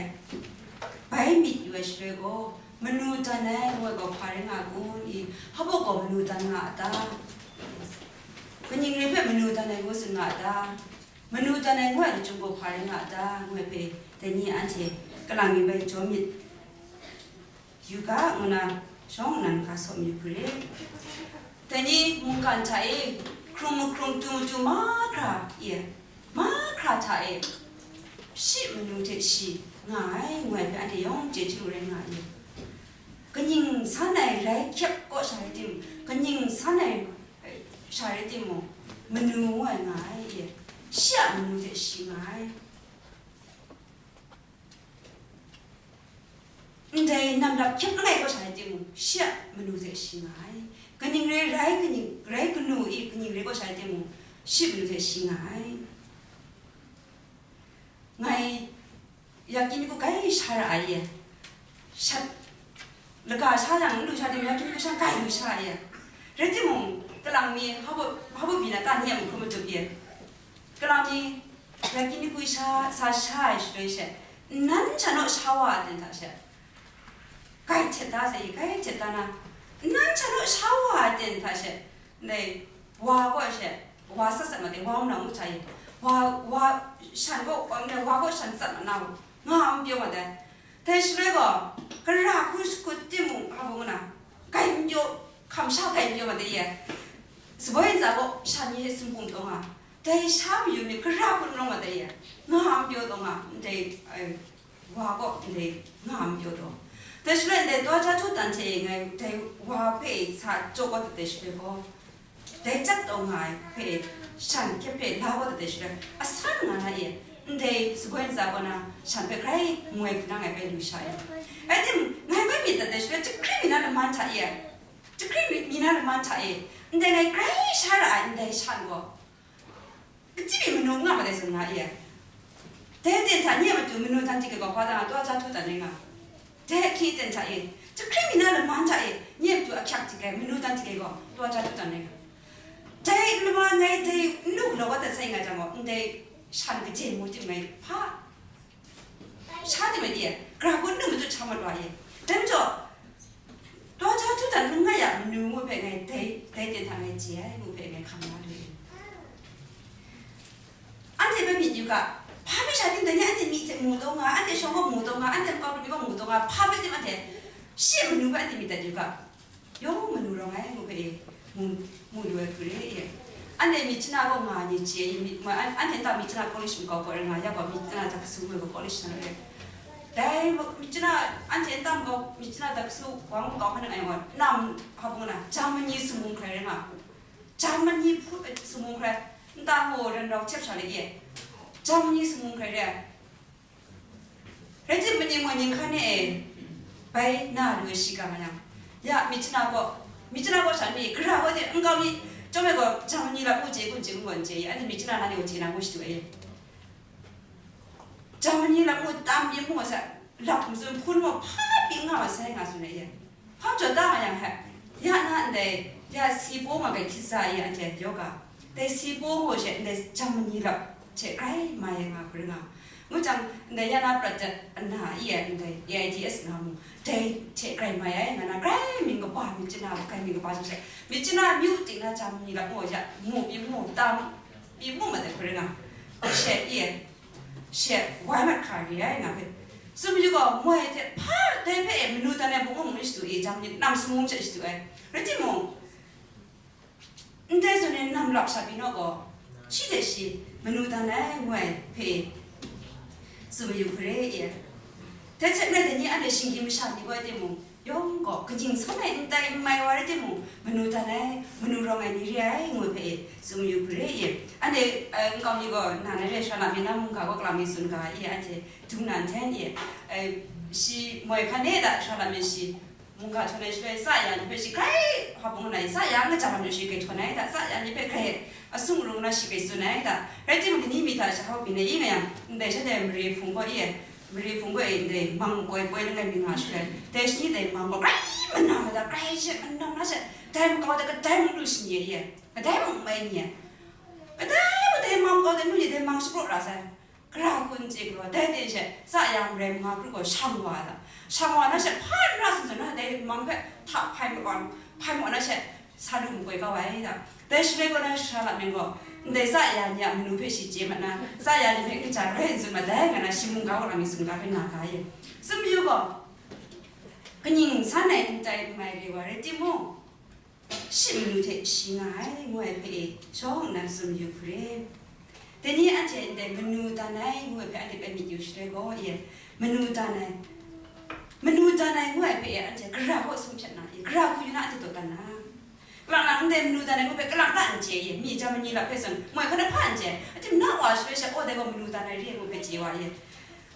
Bai myit yu ai shaloi gaw, manu dan ai ngu ai gaw hpa rai nga kun i? Hpa baw gaw manu dan nga a ta? Kaning rai hpe manu dan ai ngu tsun nga a ta? Manu dan ai ngu ai lachyum gaw hpa rai nga a ta? Ngu ai hpe, dai ni anhte kalang mi bai jaw myit yu ga, ngu na shawng nnan hka saw mayu hku re. Dai ni mungkan hta e hkrung mahkrung tu matu mahkra e, mahkra hta e shi manu hte shi nga ai, ngu ai hpe anhte yawng chye chyalu rai nga ai. Kaning san ai rai hkyep kaw sha rai tim, kaning san ai sha rai timung, manu ngu ai nga ai e, shi a manu hte shi nga ai. Ndai nam lap hkyep langai kaw sha rai timung, shi a manu hte shi nga ai. Kaning rai rai, kaning rai kanu i, kaning rai kaw sha rai timung, shi manu hte shi nga ai. Ngai yakini ku kai sha ra ai e. Shat laga sha yang, n lu sha timung, yakini ku sha kai lu sha ai e. Rai timung, kalang mi, hpa baw, hpa baw byin na ta, ni a mahkrum matup e. Kalang mi, yakini ku sha, sa sha ai shaloi she, nnan sha naw sha wa ai ten hta she, kai htet da sa i, kai htet da na, nnan sha naw sha wa ai ten hta she, ndai wa gaw she, wa sat sat ma dai, wa ngu na ngu hta i, wa, wa shan gaw, wa, ndai wa gaw shan sat ma na, nga n pyaw ma dai. Dai shaloi gaw, gara hku shakut timung, hpa baw ngu na, kai n pyaw, hkam sha kai n pyaw ma dai e. Saboi ntsa gaw shan ni hte sumpu taw nga, dai sha mayu mi gara hku n rawng ma dai e, nga n pyaw taw nga, ndai, ai, wa gaw ndai nga n pyaw taw. Dai shaloi ndai taw ja htu dan hte e ngai dai wa hpe sa jaw kau dat ai shaloi gaw, dai chyat taw nga ai hpe shan hkyep hpe la kau dat ai shaloi, asan nga na e, ndai saboi ntsa kaw na shan hpe grai moi hpunang ai bai lu sha e. Rai timung, ngai bai myit dat ai shaloi, jahkring mi na laman hta e, jahkring mi na laman hta e, ndai ngai grai sha ra ai ndai shan gaw, kaji manu n nga ma dai tsun nga e. Dai ten hta nye a matu manu dan tik ai gaw hpa da nga, taw ja htu dan rai nga. Dai ahkyi ten hta e, jahkring mi na laman hta e, nye a matu ahkyak tik ai, manu dan tik ai gaw, taw ja htu dan rai nga. Dai lama ngai dai n lu galaw kau dat sai nga jang gaw, ndai shan kaje mu tim ngai hpa sha tim ai di e, gara hku n lu matut sha mat wa e. Dai majaw, taw ja htu dan lung nga ya manu ngu hpe ngai dai, dai ten hta ngai chye ai ngu hpe ngai hkam na lu e. Anhte hpe myit yu ga, hpa hpe sha tim dai ni anhte myi hte mu taw nga, anhte shawng gaw mu taw nga, anhte makau lumi gaw mu taw nga, hpa hpe tim anhte shi a manu hpe anhte myit dat yu ga, yawng manu rawng ai ngu hpe e, mu, mu lu ai hku re e. Anhte Myitkyina gaw nga ai ni chye ai, mi, ma, an, anhte nta Myitkyina college makau kaw rai nga, ya gaw Myitkyina Dakasu ngu ai gaw college na re. Dai ma, Myitkyina, anhte nta makau Myitkyina Dakasu wang makau hkan ai gaw, nam hpa bung na, Germany sumung hkrai rai nga, Germany hpu, eh, sumung hkrai, nta gaw ran rau hkyep sha le e, Germany sumung hkrai re ai. Rai timung, mani mung ning hkan e bai na lu ai shiga ma yang, ya, Myitkyina gaw, Myitkyina gaw sha mi, gara gaw de, nkau mi, chyawm ai gaw, Germany lam ngu chye, kun chye, ngu gaw n chye, anhte Myitkyina na ni gaw chye na ngu shadu ai. Germany lam ngu tam byin mu sa, lap ntsun hpun gaw hpa byin nga ma sai nga tsun ai. Hpa jaw ta nga yang hpe, ya na ndai, ya si paw ma gai hkrit sa i anhte yaw ga, dai si paw gaw she ndai Germany lap hte grai mai ai nga hkru nga, ngu jang, ndai ya na prat dat na i ai ndai A I D S nga mung, dai hte grai mai ai nga na, grai mying kaba, Myitkyina grai mying kaba jang she, Myitkyina myu ting na Germany lap gaw ya mu pyi mu, tam pyi mu ma dai hkru nga, she i ai, she wai mat hkra re ai nga hpe, tsun mayu gaw, moi hte hpa dai hpe e manu dan ai bungkam mung shadu e, Germany nam sumung hte shadu ai. Rai timung, ndai zawn e nam lap sha pyi naw gaw, shi hte shi manu dan ai ngu ai hpe tsun mayu hkru re e. Dai hte maren dai ni anhte shinggyim masha ni gaw rai timung, yawng gaw kaning san ai n tai n mai wa rai timung, manu dan ai, manu rawng ai ni re ai ngu hpe e tsun mayu hkru re e. Anhte, eh, nkau ni gaw, nna na re, Sara Lamyin na mungga gaw kalang mi tsun ga e, anhte dung na nhten e, eh, shi moi hkan e da, Sara Lamyin shi mungga htawn ai shaloi, tsa ya ni hpe shi grai hpa bung na, tsa ya nga jang ai majaw shi grai htawn ai da, tsa ya ni hpe grai asung rung na shi grai tsun ai da. Rai timung, dai ni mi hta shahkau byin ai i nga yang, ndai shanhte mare hpung gaw e, mare hpung gaw e, ndai mang makoi poi langai mi nga shaloi, dai shani dai mang gaw grai manam ai da, grai she manam na she, dai makau de kadai mung lu shani e, kadai mung mai ni e, kadai mung dai mang makau de lu ni dai mang shapraw ra sai. Gara hku n chye galaw, dai hte she, tsa ya marai manga kru gaw shang wa ai da. Shang wa na she, hpa n ra tsun tsun na, dai mang hpe hta hpai maw, hpai maw na she, sa lu makoi kau ai da. Dai shaloi gaw na sara lam yang gaw, ndai tsa ya ni a manu hpe shi chye mat na, tsa ya ni hpe n kaja rai n tsun mat dai, nga na shi mungga wa lam mi tsun ga hpe nga ga ye. Tsun mayu gaw, kaning san ai n tai n mai re wa rai timung, shi manu hte shi nga ai, ngu ai hpe e, shawng nnan tsun mayu hkru re. Dai ni anhte ndai manu dan ai, ngu ai hpe anhte bai myit yu shaloi gaw, e, manu dan ai, manu dan ai, ngu ai hpe e, anhte gara kaw sung hpyak na, e, gara hku yu na anhte daw dan na. Kalang lang ndai manu dan ai, ngu hpe kalang lang n chye, e, mi jam mani lap hpe zawn, moi hkan hpa n chye, a tim na wa shaloi sha, oh, dai gaw manu dan ai re, ngu hpe chye wa, e.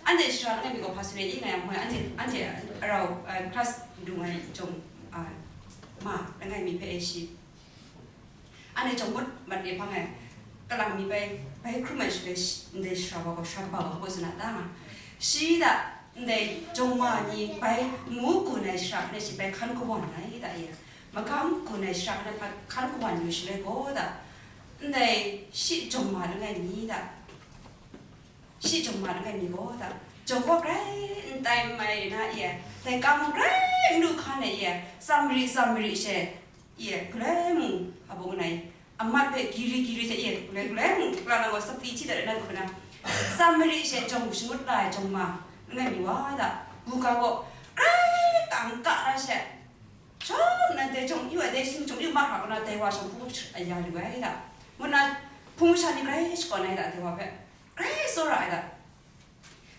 Anhte shara langai mi gaw hpa sare i nga yang moi, anhte, anhte arau, a, class dung ai jawng, a, ma langai mi hpe e shi. Anhte jawng mut mat re hpang e, kalang mi bai, bai hkrum ai shaloi shi, ndai shara wa gaw, shara kaba wa gaw tsun a ta nga. Shi da, ndai jawng ma ni bai ngu gun ai shara hpe shi bai hkan kawan ai da e. Magam gun ai shara hpe hkan kawan yu shaloi gaw da, ndai shi jawng ma langai mi da, shi jawng ma langai mi gaw da, jawng gaw grai n tai n mai na e, dai ka mung grai n lu hkan ai e, tsam mari tsam mari she e, galoi mung a bung nai, amat hpe giri giri hte e, galoi galoi mung, kalang lang gaw sapli hti dat na hku na, tsam mari she jawng shangut la ai jawng ma langai mi wa da, buga gaw grai tang ka na she, shawng nnan dai jawng yu ai, dai shing jawng yu mahkra kaw na, dai wa shawng hpu aya lu ai da, ngu na, hpung masha ni grai shakawn ai da, dai wa hpe grai tsawra ai da.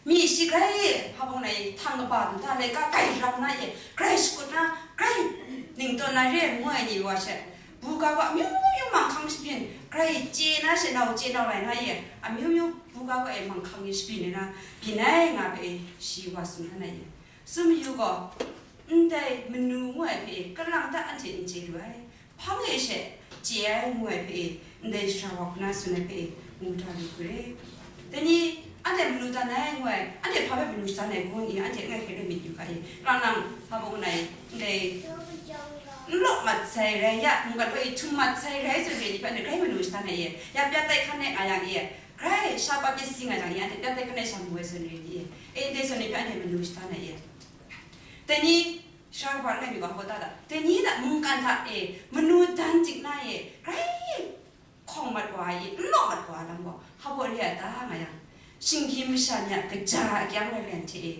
Mi shi grai hpa bung na e, htang kaba du hta laika grai ram na e, grai shakut na, grai ning tawn na re ai ngu ai ni wa she, buga gaw amyu myu manghkang shabyin, grai chye na she nau chye nau lai na e, amyu myu buga gaw e manghkang ni shabyin ai na, byin ai nga hpe e, shi wa tsun hkan ai e. Tsun mayu gaw, ndai manu ngu ai hpe e, kalang ta anhte n chye lu ai. Hpang e she chye ai ngu ai hpe e, ndai shara wa hku na tsun ai hpe e, ngu hta lu hkru re. Dai ni, anhte manu dan ai ngu ai, anhte hpa hpe manu shadan ai gaw ni, anhte langai hkrai rai myit yu ga e. Lang lang, hpa bung na e, ndai n law mat sai rai ya, mungkan hpe e htum mat sai rai tsun re ni hpe anhte grai manu shadan ai e. Ya pya tai hkan e nga yang e, grai sha pa pyi si nga jang e, anhte pya tai hkan e sha mu ai tsun re ni e. E, ndai tsun ni hpe anhte manu shadan ai e. Dai ni, Shara kaba langai mi gaw hpaw ta da, dai ni hta mungkan hta e, manu dan dik na e, grai hkawng mat wa ai, n law mat wa ai lam gaw, hpaw re ai ta nga yang, shinggyim masha ni a kaja akyang rai len hte e,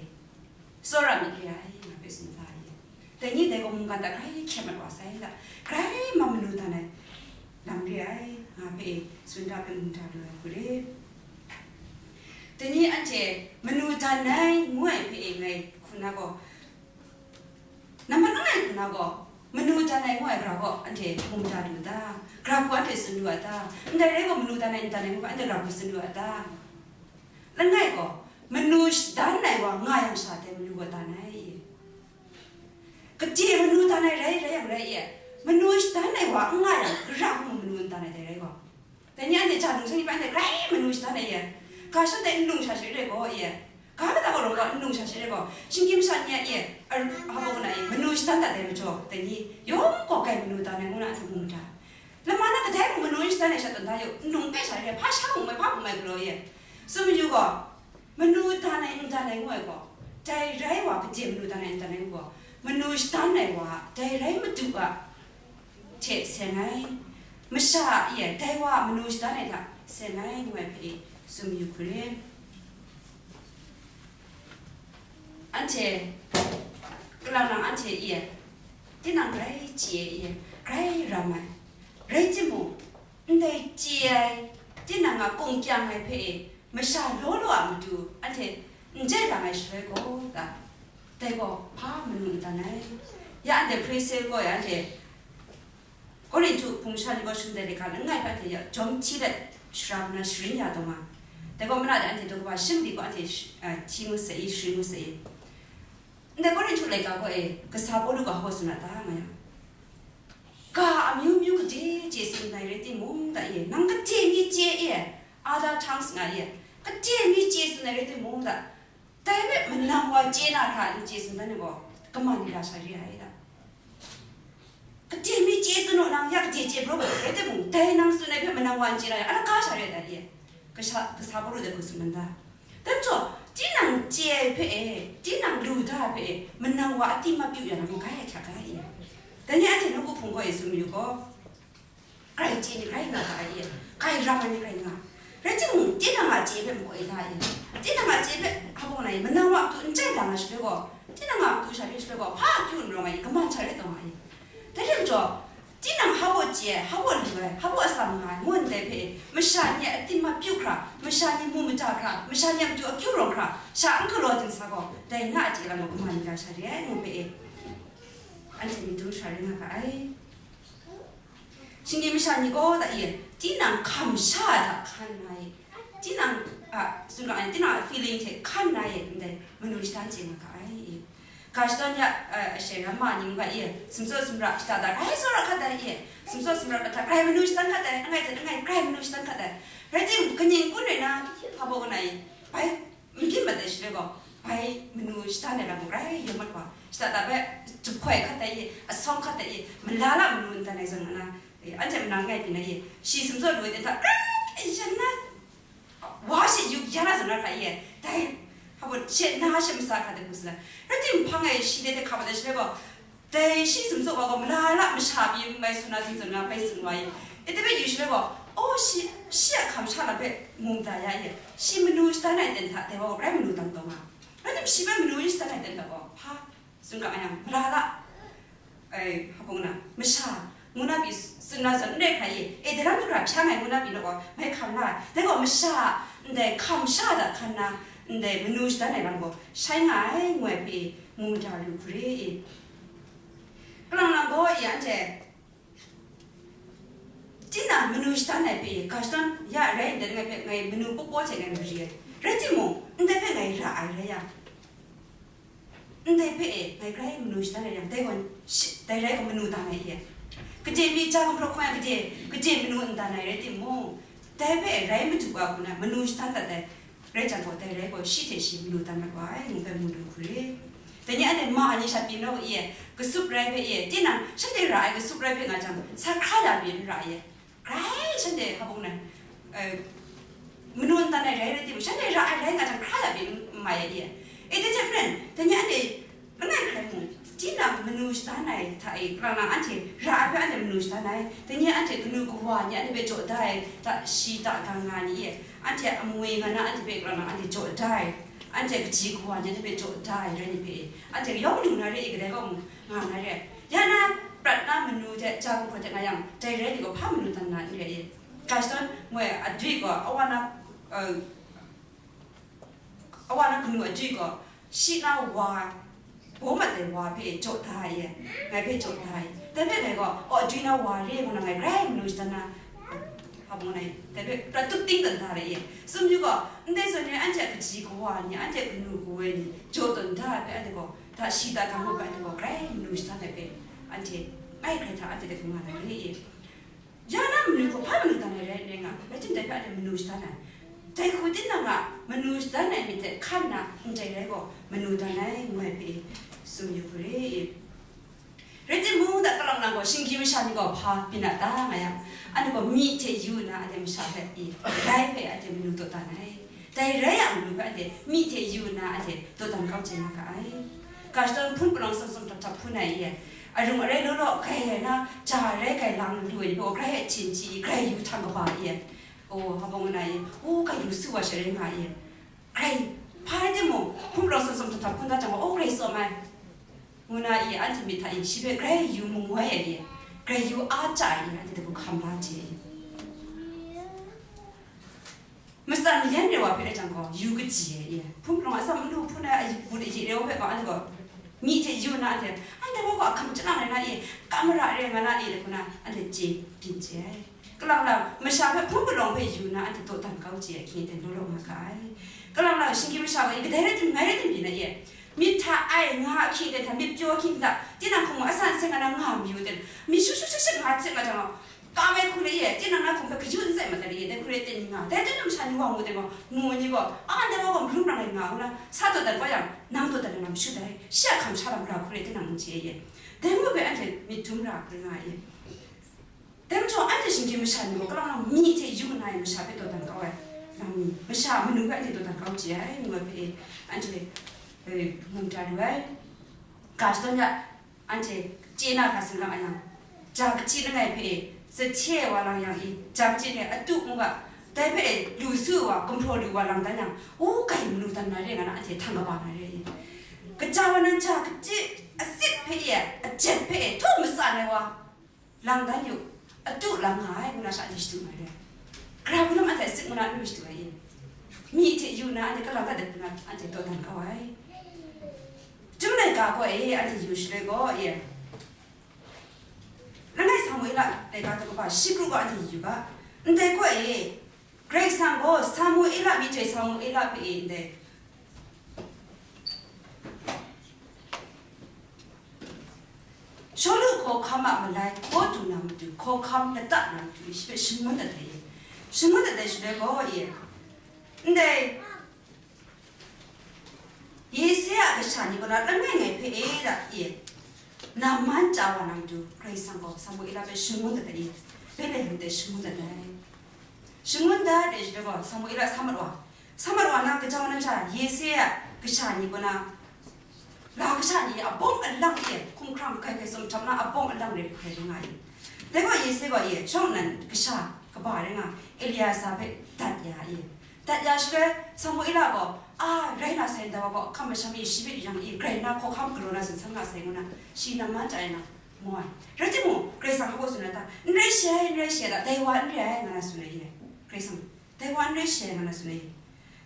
tsawra myit re ai, nga hpe tsun da ai. Dai ni dai gaw mungkan hta grai hkye mat wa sai da, grai ma manu dan ai lam re ai, nga hpe e, tsun da hpe ngu da lu ai hku re. Dai ni anhte manu dan ai ngu ai hpe e ngai hku na gaw, Nambat langai hku na gaw, manu dan ai ngu ai gara gaw anhte mu mada lu u ta? Gara hku anhte tsun lu a ta? Ndai rai gaw, manu dan ai, n dan ai ngu gaw, anhte gara hku tsun lu a ta? Langai gaw, manu shadan ai wa nga yang sha dai manu gaw dan ai. Gade manu dan ai rai, rai yang rai e, manu shadan ai wa n nga yang, gara hku manu n dan ai dai rai gaw. Dai ni anhte ja nung sha ni hpe anhte grai manu shadan ai ye. Ga shut ai n nung sha shi re gaw ye. Ga mada gaw rawng gaw n nung sha shi re gaw. Shinggyim sha ni a ye. Hpa gaw na ye. Manu shadan dat ai majaw, dai ni yawng gaw grai manu dan ai ngu na anhte mu mada. Lama na kadai mung manu shadan ai sha tawn da yaw, n nung pe sha re, hpa sha mung mai, hpa mung mai galaw ye. Tsun mayu gaw, manu dan ai, n dan ai ngu ai gaw, dai rai wa, gade manu dan ai, n dan ai ngu gaw, manu shadan ai wa, dai rai madu a, hte seng ai, masha a e dai wa a manu shadan ai hta seng ai ngu ai hpe e tsun mayu hku re. Anhte, kalang nang anhte e, tinang grai chye e, grai ram ai, rai timung, ndai chye ai, tinang a kung kyang ai hpe e, masha law law a matu anhte n jai lang ai shaloi gaw, dai gaw hpa manu n dan ai? Ya anhte hpre se gaw ya anhte Korinhtu hpung sha ni gaw shum dai laika langai hpe anhte ya jawm hti let shara nna sharin ya taw nga. Dai gaw mana de anhte daw kaba shim li gaw anhte sh-, a, hti ngut sai i, sharin ngut sai i. Ndai Korinhtu laika gaw e, kasa Pawlu gaw hpa gaw tsun a ta nga yang, ga amyu myu gade chye tsun ai rai timung, da e, nang gade mi chye e, other tongues nga e, gade mi chye tsun ai rai timung, da, dai hpe manang wa chye na hkra n chye tsun dan ai gaw, kama ni ra sha re ai, da. Gade mi chye tsun u, nang ya gade chye brawp ai rai timung, dai nang tsun ai hpe manang wa n chye na, a laka sha re ai, da e. Kasha, kasa paru de hku tsun dan da. Dai majaw, tinang chye ai hpe e, tinang lu da ai hpe e, manang wa a tim a pyu ya na mung, grai hkyak ga e. Dai ni anhte nawku hpung gaw e tsun mayu gaw, grai chye ni grai nga ga ai e, grai ram ai ni grai nga. Rai timung, tinang a chye hpe makoi da e. Tinang a chye hpe hpa gaw na e, manang wa a matu n chye lang ai shaloi gaw, tinang a matu sha ring shaloi gaw, hpa akyu n rawng ai, kaman sha rai taw nga ai. Dai re majaw, tinang hpa baw chye ai, hpa baw lu ai, hpa baw atsam nga ai, ngu ndai hpe, masha ni a tim a pyu hkra, masha ni mu mada hkra, masha ni a matu akyu rawng hkra, sha n galaw ting sa gaw, dai na a chye lam gaw kaman ni ga sha re ai, ngu hpe e, anhte myit dum sha ring nga ga ai. Shinggyim masha ni gaw da e, tinang hkam sha ai hta hkan na e, tinang a, tsun ga ai, tinang a feeling hte hkan na e, ndai manu shadan chye nga ga ai. Ga shadawn ya, a, ashe ram ma ning ga e, sumtsaw sumra shada da, grai tsawra hkat ai e, sumtsaw sumra hta grai manu shadan hkat ai, langai hte langai grai manu shadan hkat ai. Rai tim, kaning kun rai na, hpa baw na e, bai, n byin mat ai shaloi gaw, bai manu shadan ai lam gaw grai yawng mat wa, shada da bai, jahpoi hkat ai e, asawng hkat ai e, mala la manu n dan ai zawn na, e, anhte manang ngai byin ai e, shi sumtsaw lu ai hta, grai yan na, wa she yu ya na zawn na hkra e, dai, hpa baw, she na she masa hkra de hku sa la. Rai tim, hpang e shi de hte hkap ai shaloi gaw, dai shi sumtsaw wa gaw, mala la masha pyi n mai, suna sumtsaw na bai tsun wa i, e, dai hpe yu shaloi gaw, o, shi, shi a hkam sha lam hpe mu mada ya e, shi manu shadan ai ten hta, dai wa gaw grai manu dang taw nga. Rai tim, shi bai manu shadan ai ten hta gaw, hpa, tsun ga yang, mala la, ai, hpa baw na, masha, ngu na pyi tsun na zawn n rai hkra e, e, dai lam hkra hpya ngai ngu na pyi law gaw, mai hkam la ai. Dai gaw masha, ndai hkam sha hta hkan na, ndai manu shadan ai lam gaw, shai nga ai, ngu ai hpe e, mu mada lu hkru re e. Kalang lang gaw e, anhte, tinang manu shadan ai hpe e, ga shadawn ya rai ndai ngai hpe ngai manu paw paw hte ngai mari ai. Rai timung, ndai hpe ngai ra ai rai yang, ndai hpe e, ngai grai manu shadan ai yang, dai gaw shi, dai rai gaw manu dan ai e. Gade mi ja gumhpraw hkawng yang gade, gade manu n dan ai rai timung, dai hpe e rai madu wa hku na manu shadan dat ai. Rai jang gaw, dai rai gaw, shi hte shi manu dan mat wa ai, ngu hpe mu lu hkru re. Dai ni anhte ma ni sha pyi nau e, kasup rai hpe e, tinang shanhte ra ai kasup rai hpe nga jang, sa hkra ya pyi n ra e. Grai shanhte hpa baw na, eh, manu n dan ai rai rai timung, shanhte ra ai rai nga jang, hkra ya pyi n mai e. E, dai hte maren, dai ni anhte, langai hkrai mung, tinang manu shadan ai hta e, kalang lang anhte ra ai hpe anhte manu shadan ai, dai ni anhte kanu kawa ni anhte hpe jaw da ai, ta, shi ta ga nga ni e, anhte amwi nga na anhte hpe kalang lang anhte jaw da ai, anhte kaji kawa ni anhte hpe jaw da ai rai ni hpe e, anhte yawng lu na re e, kadai kaw mung nga na re ai. Ya na, prat na manu hte ja gumhpraw hte nga yang, dai rai ni gaw hpa manu dan na n re e. Ga shadawn moi adwi gaw, awa na, eh, awa na kanu adwi gaw, shi na wa, baw mat ai wa hpe jaw da ai e, ngai hpe jaw da ai. Dai hpe ngai gaw, aw, adwi na wa re ngu na ngai grai manu shadan na, hpa baw na e, dai hpe prat tup ting tawn da ai e. Tsun yu gaw, ndai zawn ni anhte a kaji kawa ni, anhte kanu kawa ni, jaw tawn da ai hpe anhte gaw, hta shi hta ga ngu hpe anhte gaw grai manu shadan ai hpe, anhte, ai hkrai hta anhte hte hkungga na re e. Ya na manu gaw hpa manu dan ai rai nna nga, rai timung dai hpe anhte manu shadan ai. Dai hku tinang a manu shadan ai myit hte hkan na ndai rai gaw manu dan ai ngu ai hpe tsun yu hkru re. Rai timung, dai kalang lang gaw, shinggyim masha ni gaw hpa byin a ta nga yang, anhte gaw myi hte yu nna anhte masha hpe i, rai hpe anhte manu taw dan ai. Dai rai a manu hpe anhte myi hte yu nna anhte taw dan kau chye nga ga ai. Ga shadawn hpun palawng tsawm tsawm htap htap hpun ai e, arung arai law law grai ai na, ja rai grai lang lu ai ni gaw, grai ahtin chyi i, grai yu htang kaba e. O, hpa baw ngu na e, o, grai yu su wa sha rai nga e. Grai, hpa rai timung, hpun palawng tsawm tsawm htap htap hpun da jang gaw, o, grai tsawm ai, ngu na e, anhte myit hta e, shi hpe grai yu mung wai ai e, grai yu a chya ai e, anhte hte hkam la chye ai. Matsan mayan re wa hpe rai jang gaw, yu kaji ai e. Hpun palawng atsam n lu hpun ai, a yu hpun ayi re wa hpe gaw, anhte gaw, myi hte yu nna anhte, anhte wa gaw ahkang chyalang rai na e, kam mara re nga na e, hku na, anhte chye, byin chye ai. Kalang lang, masha hpe hpun palawng hpe yu nna anhte taw dan kau chye ai, hkying ten law law nga ga ai. Kalang lang, shinggyim masha gaw, kadai rai tim, ngai rai tim byin na e. Myit hta ai nga ahkying ten hta, myit pyaw ahkying hta, tinang hkum asan seng nga na nga mayu ten, myit shu shu shu shu nga hte nga jang, kam ai hku le e, tinang na hkum hpe kaju n tsai mat ai le e, dai hku le ten nga, dai hte nang sha ni wa mu ten gaw, mu ni gaw, a, ndai wa gaw marum rang ai nga, ngu na, sa taw dat kau yang, nang taw dat ai nga mashu dai, shi a hkam sha lam ra hku le tinang n chye e, dai ngu hpe anhte myit dum ra hkru nga e. Dai majaw, anhte shinggyim masha ni gaw, kalang lang myi hte yu nna e masha hpe taw dan kau ai. masha manu hpe anhte dawdan kau chye ai, ngu ai hpe e, anhte, e, mu mada lu ai. Ga shadawn ya, anhte chye na hkra tsun ga ma yang, ja kachyi langai hpe e, sahte ai wa lang yang i, ja kachyi langai atu mu ga, dai hpe e, lu su ai wa, gumhpraw lu wa lang dan yang, u, kai manu dan na re nga na, anhte htang kaba na re i. Kaja wa nan ja kachyi asit hpe e, ajet hpe e, htaw matsan ai wa, lang dan yu, atu lang nga ai, ngu na sha anhte shadu ai re. Gara hku lam anhte asit ngu na n ru shadu ai i? Myi hte yu na anhte kalang dat dat ngu na anhte dawdan kau ai. Chyum laika gaw e, anhte yu shaloi gaw e, langai Samuela laika daw kaba shi kru gaw anhte yu ga. Ndai gaw e, Karai Kasang gaw Samuela, myihtoi Samuela hpe e ndai Shawlu hkawhkam a malai hkaw du na matu, hkawhkam lata na matu, shi hpe shangun dat ai, shangun dat ai shaloi gaw e, ndai Yese a kasha ni gaw na langai ngai hpe e da e, Naman chya wa na matu, Karai Kasang gaw Samuela hpe shangun dat ai, Betlehem de shangun dat ai. Shangun dat ai shaloi gaw, Samuela sa mat wa, sa mat wa na, kaja wa na sha, Yese a kasha ni gaw na, la kasha ni a bawng alang e, hkumhkrang hkai hkai tsun htam na, a bawng alang re hkai rai nga i. Dai gaw Yese gaw e, shawng nnan kasha kaba rai nga, Eliasa hpe dat ya i. Dat ya shaloi, Samuela gaw, a, rai na sai ndai wa gaw, hkam masham e shi hpe yang i, grai na hkawhkam galaw na tsun san nga sai ngu na, shi Naman chya ai na, mu ai. Rai timung, Karai Kasang hpa gaw tsun na ta, n rai shi ai, n rai shi ai ta, dai wa n re ai, nga na tsun ai e. Karai Kasang, dai wa n rai shi ai, nga na tsun ai e.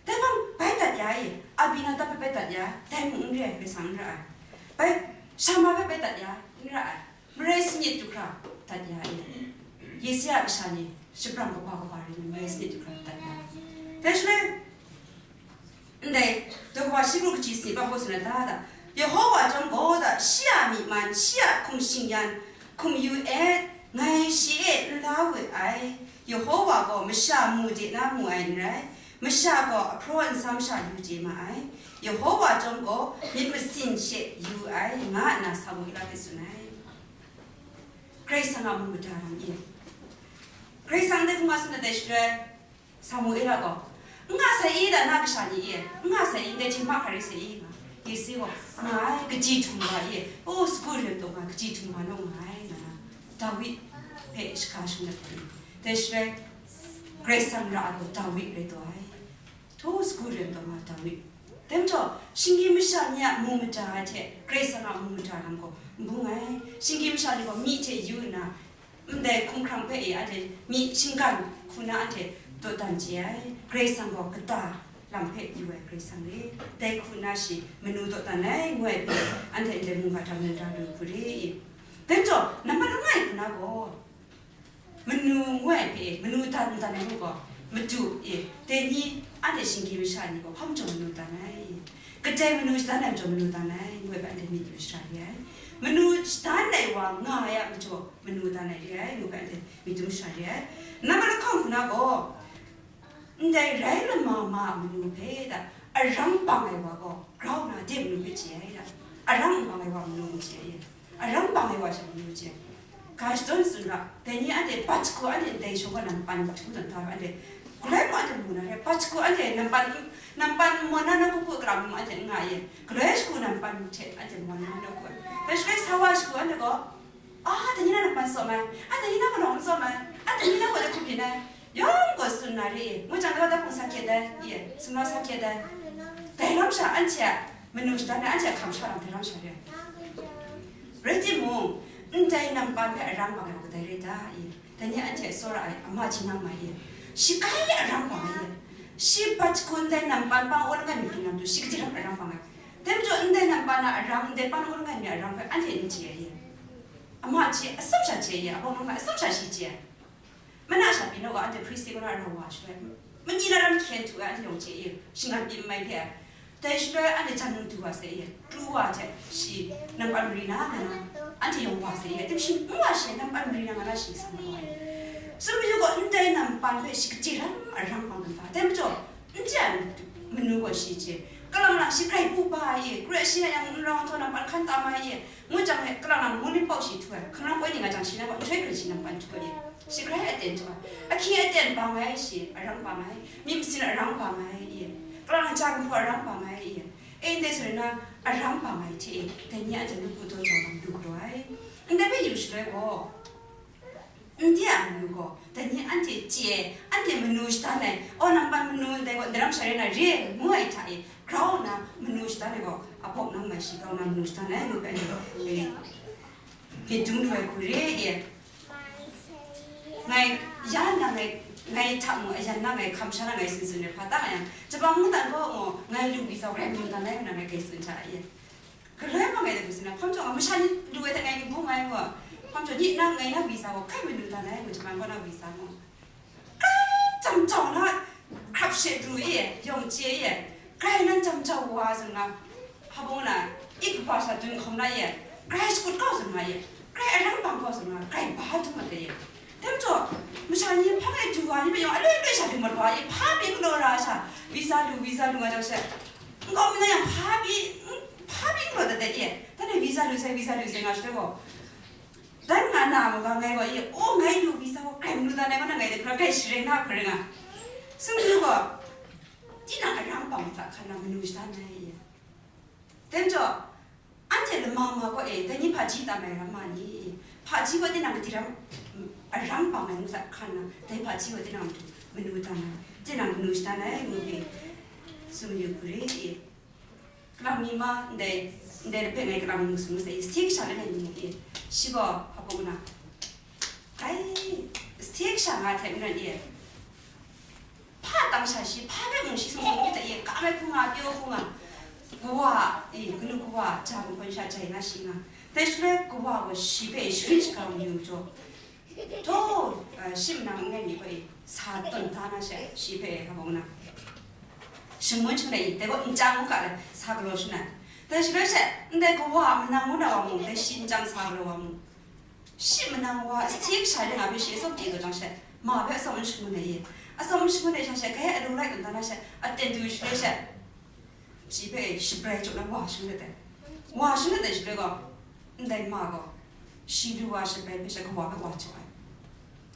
Dai hpang bai dat ya e, Abinadab hpe bai dat ya, dai mung n re ai, Karai Kasang n ra ai. Bai, Shama hpe bai dat ya, n ra ai. Marai sanit du hkra dat ya e. Yese a kasha ni, shabrang kaba kaba rai ni, marai sanit du hkra dat ya. Dai shaloi, ndai, daw kaba shi kru kaji sanit hpa gaw tsun ai ta da, Yehowa chyawm gaw da, shi a myi man, shi a hkum shingyan, hkum yu et, ngai shi e n la we ai. Yehowa gaw masha mu de na mu ai n rai, masha gaw ahpraw nsam sha yu chye ma ai. Yehowa chyawm gaw myit masin she yu ai, nga nna Samuela hpe tsun ai. Karai Kasang a mu mada lam e. Karai Kasang dai hkungga tsun dat ai shaloi, Samuela gaw, "N nga sai i, da na kasha ni e, n nga sai i, dai hte mahkra rai sai i," nga. Yese gaw, "Nga ai, kaji htum ga e, o, sagu rem taw nga, kaji htum ga naw nga ai," nga na, Dawi hpe shahka shung dat ai. Dai shaloi, Karai Kasang ra ai gaw Dawi rai taw ai. Htaw sagu rem taw nga Dawi. Dai majaw, shinggyim masha ni a mu mada ai hte Karai Kasang a mu mada lam gaw n bung ai. Shinggyim masha ni gaw myi hte yu nna, ndai hkumhkrang hpe e anhte myi shinggan hku na anhte dawdan chye ai. Karai Kasang gaw kata lam hpe yu ai Karai Kasang re. Dai hku na shi manu dawdan ai, ngu ai hpe anhte ndai mungga hta mungga lu hku re. Dai majaw, nambat langai hku na gaw, manu ngu ai hpe, manu dan dan ai mung gaw, madu e, dai ni, anhte shinggyim masha ni gaw, hpa majaw manu dan ai, kadai manu shadan ai majaw manu dan ai, ngu ai hpe anhte myit yu shara re ai. Manu shadan ai wa nga ai a majaw manu dan ai re ai, ngu ai hpe anhte myit yu shara re ai. Nambat lahkawng hku na gaw, ndai rai lama ma a manu hpe da, arang bang ai wa gaw, grau na de manu hpe chye ai da, arang bang ai wa manu n chye ai. Arang bang ai wa sha manu chye. Ga shadawn tsun ra, dai ni anhte bat shagu anhte ndai shagu nampan htu dan ta ra anhte, galoi mung anhte mu na re, bat shagu anhte nampan, nampan mawn na nawku ku kara mung anhte n nga ye, galoi shagu nampan hte anhte mawn na nawku ai. Dai shaloi sa wa shagu anhte gaw, a, dai ni na nampan tsawm ai, a, dai ni na gaw lawng n tsawm ai, a, dai ni na gaw de hkum byin ai, yawng gaw tsun na re, ngu jang, dai wa dai hpung sa hkye dai, ye, sumla sa hkye dai. Dai lam sha anhte a manu shadan ai, anhte a hkam sha lam dai lam sha re ai. Rai timung, ndai nampan hpe arang bang ai wa kadai rai ta i? Dai ni anhte a tsawra ai, ama jinang mai i? Shi kai arang bang ai i? Shi bat shagu ndai nampan hpang aw langai mi hpring na matu, shi kaji ram arang bang ai? Dai majaw, ndai nampan a arang, ndai pan aw langai mi arang hpe anhte n chye ai i? Ama hte atsawm sha chye ai, abawng nang hpe atsawm sha shi chye ai. Mana sha pyi naw ga, anhte Hpristia kaw na rau wa shaloi, mani na ram hkyen htu ai, anhte yawng chye e, shingan pyi n mai hpe ai. Dai shaloi anhte jan nang du wa sai e, pru wa hte shi nampan mari na nga na, anhte yawng wa sai e, tim shi n wa shi ai, nampan mari na nga na shi sa na wa ai. Tsun mayu gaw, ndai nampan hpe shi kaji ram arang bang dan ta, dai majaw, n chye ai manu gaw shi chye, kalang lang shi grai pu ba ai e, grai shi na yang n rau nhtawm nampan hkan tam ai e, ngu jang e, kalang lang mung ning pau shi htu ai, hkangrang poi ning nga jang shi na gaw nhtoi hkren shi nampan htu ai e. Shi grai aten jaw ai. Ahkying aten bang ai shi, arang bang ai. Myit masin arang bang ai, i. Kalang ja gumhpraw arang bang ai, i. E, ndai sa rai na, arang bang ai hte, dai ni anhte nawku daw jau lam du galaw ai. Ndai hpe yu shaloi gaw, ndai a manu gaw, dai ni anhte chye ai, anhte manu shadan ai, o, nang pan manu ndai gaw, ndaram sha rai na re ai, ngu ai hta e, grau nna manu shadan ai gaw, a bawk nang mai shi grau nna manu shadan ai, ngu hpe anhte, e, myit dum lu ai hku re, e. Ngai, ya nna ngai, ngai hta mung, ayan na ngai, hkam sha na ngai tsun tsun ai hpa ta nga yang, Japan mungdan gaw, o, ngai lu visa grai manu dan ai nna ngai grai tsun hta e. Galoi ma ngai de bu sina, hpam jaw nga masha ni lu ai hta ngai ni bu ngai wa. Hpam jaw ni nang ngai na visa wa, kai manu dan ai, Japan gaw na visa mo. Kai jam jau na, hkrap she du e, yawng chye e. Kai nan jam jau wa zun nga, hpa bung na, ik kaba sha dun hkawm na e. Kai shakut kau zun nga e. Kai arang bang kau zun nga, kai ba du ma de e. Dai majaw, masha ni hpa ngai du wa ni mayawng aloi aloi sha du mat wa e, hpa pyi galaw ra sha, visa lu, visa lu nga jau she, nkau mi na yang hpa pyi, hpa pyi galaw dat dat e, dan e visa lu sai, visa lu sai nga shaloi gaw, dan nga na wa ga ngai gaw e, o, ngai lu visa gaw grai manu dan ai gaw na ngai de hkra grai sharing na hkra nga, sumru gaw, tinang arang bang hta hkan na manu shadan ai e. Dai majaw, anhte lama ma gaw e, dai ni hpaji tam ai ram ma ni? Hpaji gaw tinang gadi ram, mm, arang bang ai ngu hta hkan na, dai hpaji gaw tinang matu manu tam ai, tinang manu shadan ai ngu hpe tsun yu hku re i. Kalang mi ma ndai, ndai hpe ngai kalang mi mu sung mu sai, stik sha langai mi mu e, shi gaw hpa bung na, ai, stik sha nga hte maren e. Hpa tang sha shi, hpa hpe mung shi sung sung myit ta e, kam ai hku nga, pyaw hku nga, kawa, e, kanu kawa, ja gumhpraw sha jai na shi nga. Dai shaloi kawa gaw shi hpe sharin shaga mayu jaw, htaw, eh, shi manang n rai mi gaw e, sa tawn da na she, shi hpe hpa bung na, shangun shangai e, dai gaw nchyang u ga le, sa galaw shangai. Dai shaloi she, ndai kawa manang ngu na wa mung, dai shi nchyang sa galaw wa mung, shi manang wa, stik sha rai nga hpe shi atsawm chye taw jang she, ma hpe atsawm n shangun ai e. Atsawm n shangun ai sha she, grai alu lai tawn da na she, aten du shaloi she, shi hpe shabrai jaw na wa shangun dat ai. Wa shangun dat ai shaloi gaw, ndai ma gaw, shi du wa shabrai hpe she kawa hpe wa jaw ai.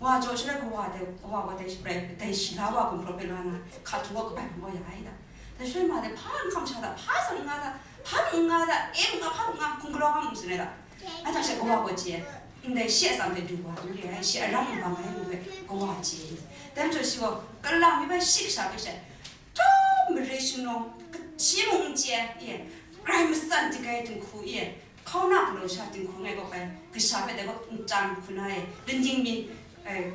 Wa jaw shaloi kawa dai, kawa gaw dai shabrai, dai shi la wa gumhpraw hpe la na, hka htu gaw kabai wa ya ai da. Dai shaloi ma dai hpa n hkam sha da, hpa zawn n nga da, hpa n nga da, e n nga, hpa n nga, hkun galaw nga mu tsun ai da. Anhte she kawa gaw chye ai, ndai shi a atsam hpe du wa n re ai, shi a ram n bang ai ngu hpe kawa chye ai. Dai majaw shi gaw, kalang mi bai shi kasha hpe she, htaw mare shanglawng, kaji mung n chye ai, e, grai matsan dik ai dinghku, e, hkauna galaw sha dinghku ngai gaw bai, kasha hpe dai gaw nchyang hku na e, laning mi, e,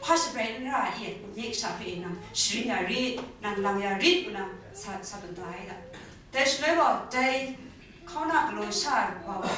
hpa shabrai n ra, e, nye kasha hpe e nang sharin ya rit, nang lang ya rit, ngu na sa, sa tawn da ai da. Dai shaloi gaw, dai hkauna galaw sha ai wa gaw,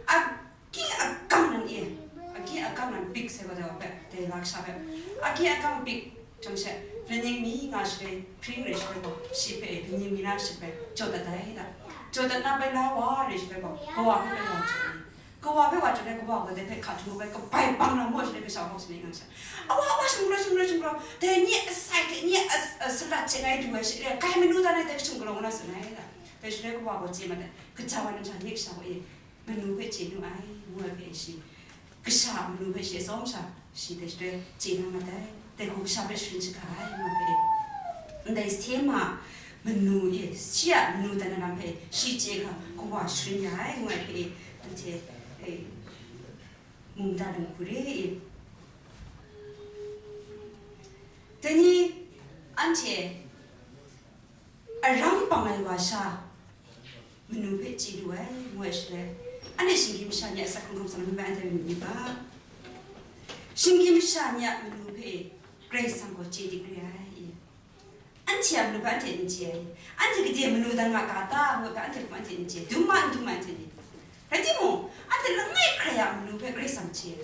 a, Akyi akang nan e, akyi akang nan bik sai wa dai wa hpe, dai la kasha hpe, akyi akang bik jang she, laning mi nga shaloi, hpring rai shaloi gaw, shi hpe e, laning mi na shi hpe, jaw dat ai da. Jaw dat na bai la wa rai shaloi gaw, kawa hpe bai wa jaw ai. Kawa hpe wa jaw ai, kawa gaw dai hpe hka htu bai kabai bang na maw shaloi, kasha hkawk shaloi nga sha. Awa, awa, shing galaw, shing galaw, shing galaw. Dai nye asai hte nye a, a, salat hte ngai du ai shaloi, kai manu dan ai dai shing galaw nga na tsun ai da. Dai shaloi kawa gaw chye mat ai. Kaja wa lam sha nye kasha gaw e. Manu hpe chye nu ai, ngu ai hpe shi, kasha a manu hpe shi atsawm sha, shi dai shaloi chye na mat ai, dai hku kasha hpe sharin shaga ai, ngu ai hpe, ndai Shtema manu e, shi a manu dan ai lam hpe shi chye hkra, kawa sharin ya ai, ngu ai hpe, anhte, e, mungda lu hku re e. Dai ni, anhte, arang bang ai wa sha, manu hpe chye lu ai, ngu ai shaloi, anhte shinggyim masha ni a asak hkrung hkrung tsang hpe anhte myit ni ga? Shinggyim masha ni a manu hpe Karai Kasang gaw chye dik re ai. Anhte a manu hpe anhte n chye ai. Anhte gade manu dan nga ga ta, ngu ai hpe anhte hkum anhte n chye ai. Dum ma n dum ma anhte ni. Rai timung, anhte langai hkrai a manu hpe Karai Kasang chye ai.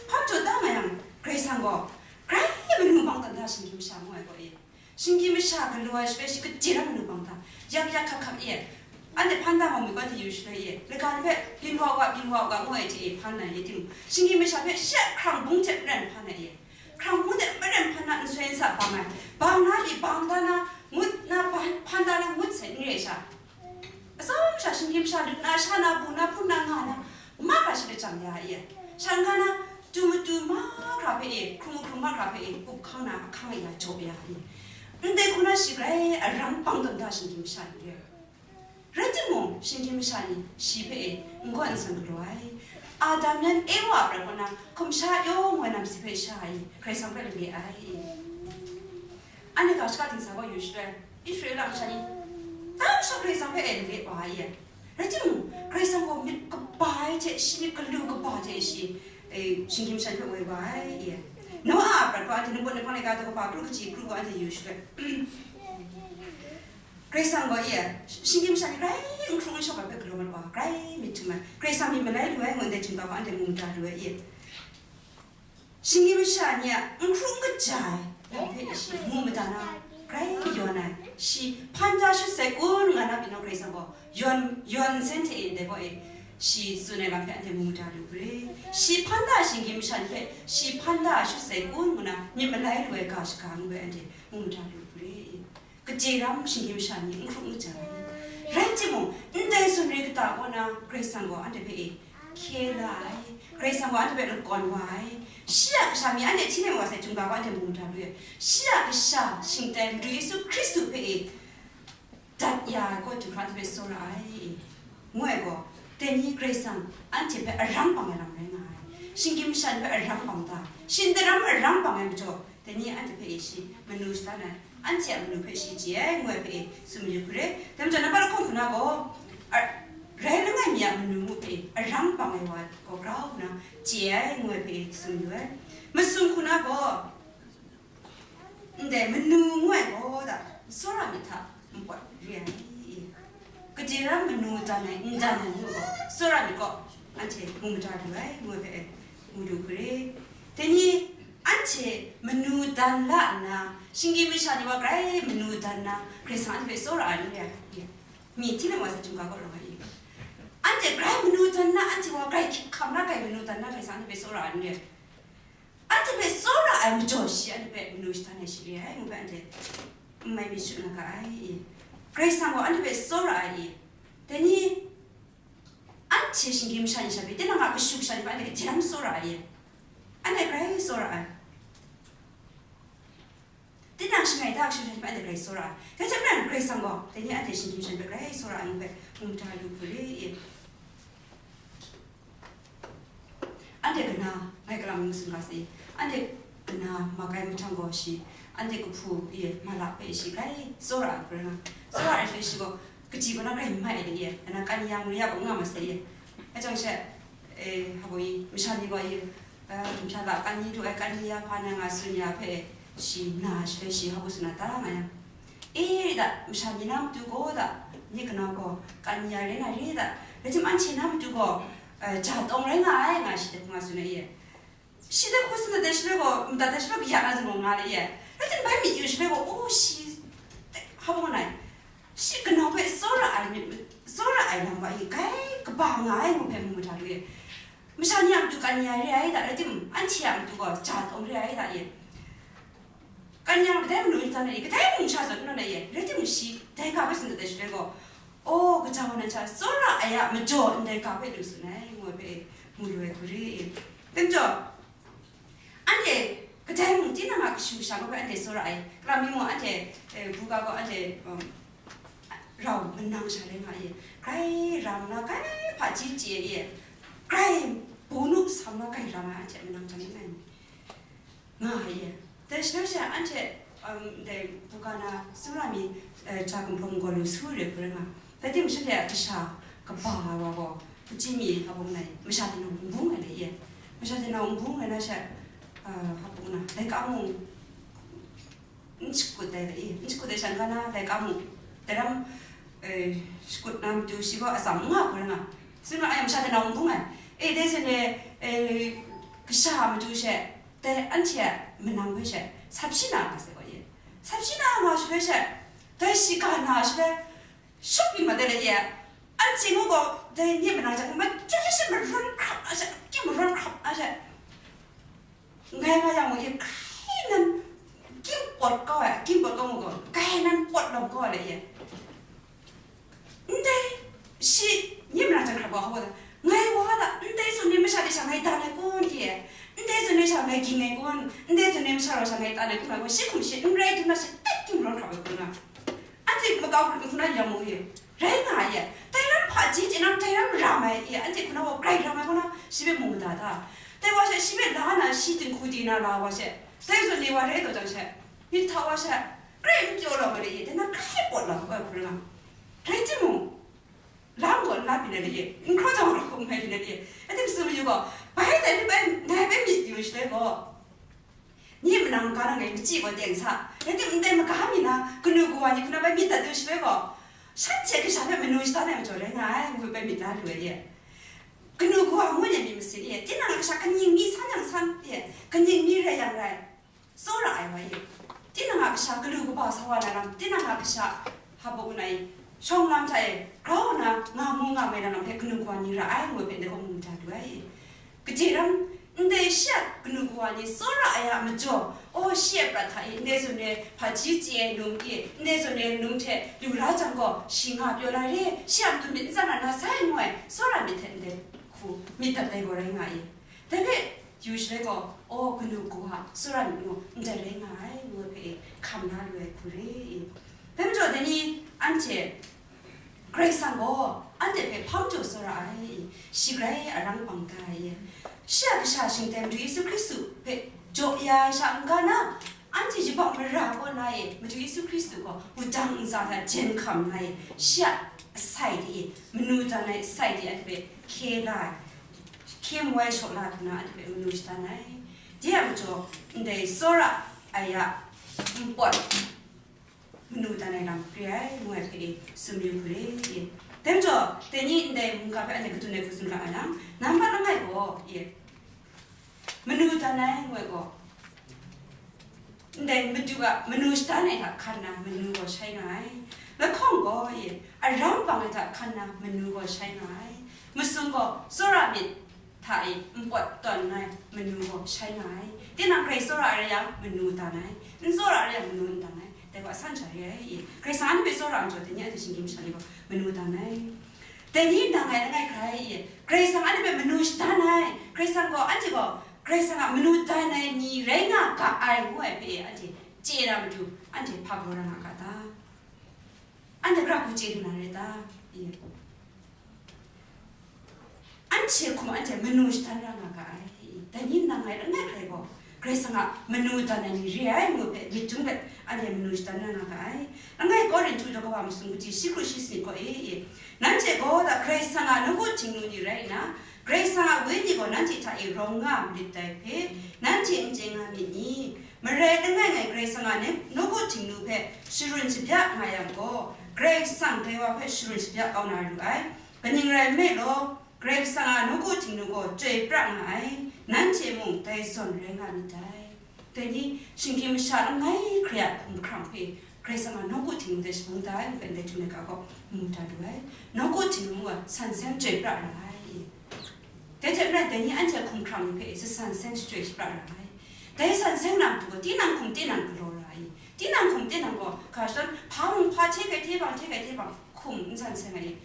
Hpa majaw da nga yang, Karai Kasang gaw, grai manu bang dan da shinggyim masha ngu ai gaw e. Shinggyim masha galaw ai shaloi shi gade ram manu bang hta, yak yak hkak hkak e, anhte hpan da ma mu gaw anhte yu shaloi e, laga ni hpe byin wa u ga, byin wa u ga, ngu ai hte e hpan ai, rai timung, shinggyim masha hpe shi a hkrang bung hte maren hpan ai e, hkrang bung hte maren hpan na nsoi nsa bang ai, bang na pyi bang da na, ngut na, hpan da na ngut sai n re ai sha, atsawm sha shinggyim masha lut na, sha na, bu na, hpun na, nga na, mahkra shi lachyang ya e, sha nga na, Matu matu mahkra hpe e, hkrung mahkrung mahkra hpe e, up hkang na ahkang e ya jaw ya ai. Ndai hku na shi grai aram bang tawn da shinggyim masha ni re ai. Rai timung, shinggyim masha ni shi hpe e n gawn n sawn galaw ai. Adam yan Ewa a prat kaw na, hkum sha yawng wa nam si hpe sha ai, Karai Kasang hpe lale ai. Anhte ga shaka dingsa gaw yu shaloi, Israela masha ni, tang shawng Karai Kasang hpe e lale wa ai. Rai timung, Karai Kasang gaw myit kaba ai hte shi myit galu kaba hte shi, e, shinggyim masha ni hpe woi wa ai. Noa a prat gaw anhte ningpawt ninghpang laika daw kaba kru kaji kru gaw anhte yu shaloi, Karai Kasang gaw, e, shinggyim masha ni grai n hkrung n shawk ai hpe galaw mat wa, grai myit htum ai, Karai Kasang myit malai lu ai, ngu ndai htingga hpe anhte mu mada lu ai, e. Shinggyim masha ni a n hkrung n kaja ai lam hpe shi mu mada na, grai yawn ai, shi hpan da shut sai kun nga na, pyi nau Karai Kasang gaw yawn, yawn nsen hte e, dai gaw e, shi tsun ai lam hpe anhte mu mada lu hkre. Shi hpan da shinggyim masha ni hpe shi hpan da shut sai kun nga na, myit malai lu ai ga shaga ngu ai anhte mu mada lu hkre. Gade ram shinggyim masha ni n hkrung n ja ai. Rai timung, ndai sumri kata kaw na Karai Kasang gaw anhte hpe e hkye la ai, Karai Kasang gaw anhte hpe lakawn wa ai. Shi a kasha mi anhte hti nem wa sai hkungga gaw anhte mu mada lu ai. Shi a kasha shingtai Madu Yesu Hkristu hpe e dat ya ai kaw du hkra anhte hpe tsawra ai, ngu ai gaw, dai ni Karai Kasang anhte hpe aram bang ai lam rai nga ai. Shinggyim masha ni hpe aram bang da, shi ndaram aram bang ai majaw, dai ni anhte hpe e shi manu shadan ai, anhte a manu hpe shi chye ai, ngu ai hpe e tsun mayu hkre. Dai majaw, nambat lahkawng hku na gaw, a-, rai langai mi a manu ngu hpe e aram bang ai wa gaw grau nna chye ai, ngu ai hpe e tsun mayu ai. Masum hku na gaw, ndai manu ngu ai gaw da, tsawra myit hta npawt re ai. Gade ram manu dan ai, n dan ai ngu gaw, tsawra myit gaw anhte mu mada lu ai, ngu ai hpe e mu lu hkre. Dai ni anhte manu dan la nna, shinggyim masha ni wa grai manu dan nna, Karai Kasang anhte hpe tsawra ai n re ai. Mi hti lam wa sa hkungga gaw rawng ai. Anhte grai manu dan nna, anhte wa grai hkam na grai manu dan nna, Karai Kasang anhte hpe tsawra ai n re ai. Anhte hpe tsawra ai majaw shi anhte hpe manu shadan ai shi re ai, ngu hpe anhte n mai myit shu na ga ai. Karai Kasang gaw anhte hpe tsawra ai. Dai ni, anhte shinggyim masha ni sha pyi, tinang a kashu kasha ni hpe anhte gade ram tsawra ai. Anhte grai tsawra ai. Tinang shangai da kashu kasha ni hpe anhte grai tsawra ai. Dai hte maren Karai Kasang gaw, dai ni anhte shinggyim masha ni hpe grai tsawra ai ngu hpe, mu mada lu hkre. Anhte kana, ngai kalang ngu tsun ga sai, anhte kana mak ai mahtang gaw shi, anhte kahpu e, malak hpe shi grai tsawra ai hkre nga, tsawra ai hpe shi gaw, kaji kaw na grai mai ai de e, ana kan ya ngu ya gaw nga ma sai e. Ai jang she, e, hpa gaw i, masha ni gaw i, e, hkra la kan ni du ai, kan ni ya hpa na nga tsun ya hpe, shi na ai hpe shi hpa gaw tsun na ta nga yang, E, da, masha ni na matu gaw da, ni kana gaw, kan ya re na re da, rai tim anhte na matu gaw, eh, ja tawng rai nga ai, nga shi hte hpunga tsun ai e. Shi hte hku tsun dat ai shaloi gaw, madat ai shaloi gaw ya na zang gaw nga le e. Rai tim bai mi yu shaloi gaw, oh, shi, hpa gaw nai, shi kanau hpe tsawra ai myit, tsawra ai lam wa e, grai kaba nga ai ngu hpe mu mahta lu e. Masha ni a matu kan ya re ai da, rai tim, anhte a matu gaw, ja tawng re ai da e. Kan yang kadai manu n tan ai, kadai mung sha zawn n nawn ai, rai timung shi, dai ga hpe tsun dat ai shaloi gaw, aw, kaja wa nan sha, tsawra ai a majaw ndai ga hpe lu tsun ai, ngu ai hpe mu lu ai hku re. Dai majaw, anhte kadai mung tinang a kashu kasha hpe anhte tsawra ai, kalam mi mung anhte, eh, buga gaw anhte, um, rau manang sha rai nga ai, grai ram na, grai hpaji chye ai, grai bawnu sam na, grai ram ai anhte manang sha rai nga ai. Nga ai e. Dai shaloi she anhte, um, dai buga na sumra mi, eh, ja gumhpraw gaw lu su re hku rai nga. Dai timung shanhte a kasha kaba ai wa gaw, hpaji mi hpa bung nai, masha hte nau n bung ai le e. Masha hte nau n bung ai na she, eh, hpa bung na, laika mung n shakut ai le e. N shakut ai sha n ga na, laika mung, dai ram, eh, shakut na matu shi gaw atsam n nga hku rai nga. Sumra ai masha hte nau n bung ai. E, dai shaloi, eh, kasha matu she, dai anhte a manang hpe she, sap shi na nga sai gaw e. Sap shi na nga shaloi she, dai shi ga na shaloi, shawk byin mat ai le e. Anhte mung gaw, dai nye manang hta, majoi she marawn hkrap na she, akyu marawn hkrap na she, ngai nga yang gaw e, grai nan, akyu pawt kau ai, akyu pawt kau mu gaw, grai nan pawt lawm kau ai le e. Ndai, shi, nye manang hta hkrap wa hkau wa ta, ngai wa ta, ndai tsun ni masha de sha ngai dan ai kun e, ndai Hkum ai gaw, shi hkum shi n rai dum na, shi tek ting rawn hkrap ai hku na. Anhte makau hkrit hku na yang mu ye, rai nga ai ye. Dai ram hpaji chye na, dai ram ram ai ye, anhte hku na gaw grai ram ai hku na, shi hpe mu mada ta? Dai wa she, shi hpe la na, shi dinghku di na la wa she, dai zawn ni wa rai taw jang she, myit hta wa she, grai n pyaw lau ma le ye, dai na grai pawt lau ai hku rai nga. Rai timung, lam gaw n la byin ai le ye, n hkraw jang gaw hkum hkai byin ai le ye, rai tim, sumri yu gaw, bai dai ni bai, ngai bai myit yu shaloi gaw, ni manang ga na ngai machyi gaw teng sa, rai tim, ndai maga mi na kanu kawa ni hku na bai myit dat yu shaloi gaw, shanhte kasha hpe manu shadan ai majaw rai nga ai, ngu bai myit la lu ai ye. Kanu kawa ngu yang myit masin ye, tinang a kasha kaning mi san yang san ye, kaning mi rai yang rai, tsawra ai wa ye. Tinang a kasha galu kaba sa wa na lam, tinang a kasha hpa bung na i, shawng lam hta e grau nna nga mu nga mai na lam hpe kanu kawa ni ra ai, ngu ai hpe ndai gaw mu mada lu ai. Kaji ram, ndai shi a kanu kawa ni tsawra ai a majaw, aw, shi a prat hta e ndai zawn e hpaji chye ai num i, ndai zawn e num hte lu la jang gaw, shi nga pyaw na re, shi a matu myit n tsang na, na sai ngu ai, tsawra myit hte ndai hku myit dat ai gaw rai nga i. Dai hpe yu shaloi gaw, aw, kanu kawa, tsawra myit mung ndai rai nga ai, ngu ai hpe hkam la lu ai hku re i. Dai majaw, dai ni anhte Karai Kasang gaw anhte hpe hpa majaw tsawra ai, shi grai arang bang da ai. Shi a Kasha shingtoi Madu Yesu Hkristu hpe jaw ya ai sha n-ga na, anhte yubak mara kaw na e, Madu Yesu Hkristu gaw wudang ntsa hta jen hkam na e, shi a asai de e, manu dan ai asai de anhte hpe hkye la ai, hkye mu ai shaw la hkrum na anhte hpe manu shadan ai. De a majaw, ndai tsawra ai a npawt manu dan ai lam re ai, ngu ai hpe e tsun yu hku re e. Dai majaw, dai ni ndai mungga hpe anhte kadun ai hku tsun ra ai yang, nambat langai gaw e, manu dan ai, ngu ai gaw, ndai Madu a manu shadan ai hta hkan na manu gaw shai nga ai. Lahkawng gaw e, aram bang ai hta hkan na manu gaw shai nga ai. Masum gaw tsawra myit hta e npawt tawn ai manu gaw shai nga ai. Tinang grai tsawra ai rai yang, manu dan ai, n tsawra ai rai yang, manu n dan ai. Dai gaw asan sha re ai e. Karai Kasang anhte hpe tsawra ai majaw, dai ni anhte shinggyim masha ni gaw manu dan ai. Dai ni nang ngai langai hkrai e, Karai Kasang anhte hpe manu shadan ai. Karai Kasang gaw, anhte gaw Karai Kasang a manu dan ai ni rai nga ga ai, ngu ai hpe e, anhte chye na matu, anhte hpa galaw ra nga ga ta? Anhte gara hku chye lu na rai ta? E. Anhte hkum anhte manu shadan ra nga ga ai. Dai ni nang ngai langai hkrai gaw, Karai Kasang a manu dan ai ni re ai, ngu hpe myit htum hpe anhte manu shadan ra nga ga ai. Langai Korinhtu daw kaba masum kaji shi kru shi sanit gaw e, e, nanhte gaw da Karai Kasang a nawku htingnu ni rai nna, Karai Kasang a Wenyi gaw nanhte hta e rawng nga malit dai hpe, nanhte n chye nga myit ni? Marai langai ngai Karai Kasang a nawku htingnu hpe sharun shabya nga yang gaw, Karai Kasang dai wa hpe sharun shabya kau na ru ai. Kaning rai nme law, Karai Kasang a nawku htingnu gaw chyoi pra nga ai, nanhte mung dai zawn rai nga myit dai. Dai ni, shinggyim masha langai hkrai a hkumhkrang hpe Karai Kasang a nawku htingnu hte shabung da ai, ngu hpe ndai htum ai ga gaw mu da lu ai. Nawku htingnu gaw san seng chyoi pra ra ai. Dai hte maren, dai ni anhte a hkumhkrang ni hpe sa san seng shachyoi shapra ra ai. Dai san seng na matu gaw, tinang hkum tinang galaw ra ai. Tinang hkum tinang gaw, ga shadawn hpa mung hpa hte kai hte bang, hte kai hte bang, hkum n san seng ai.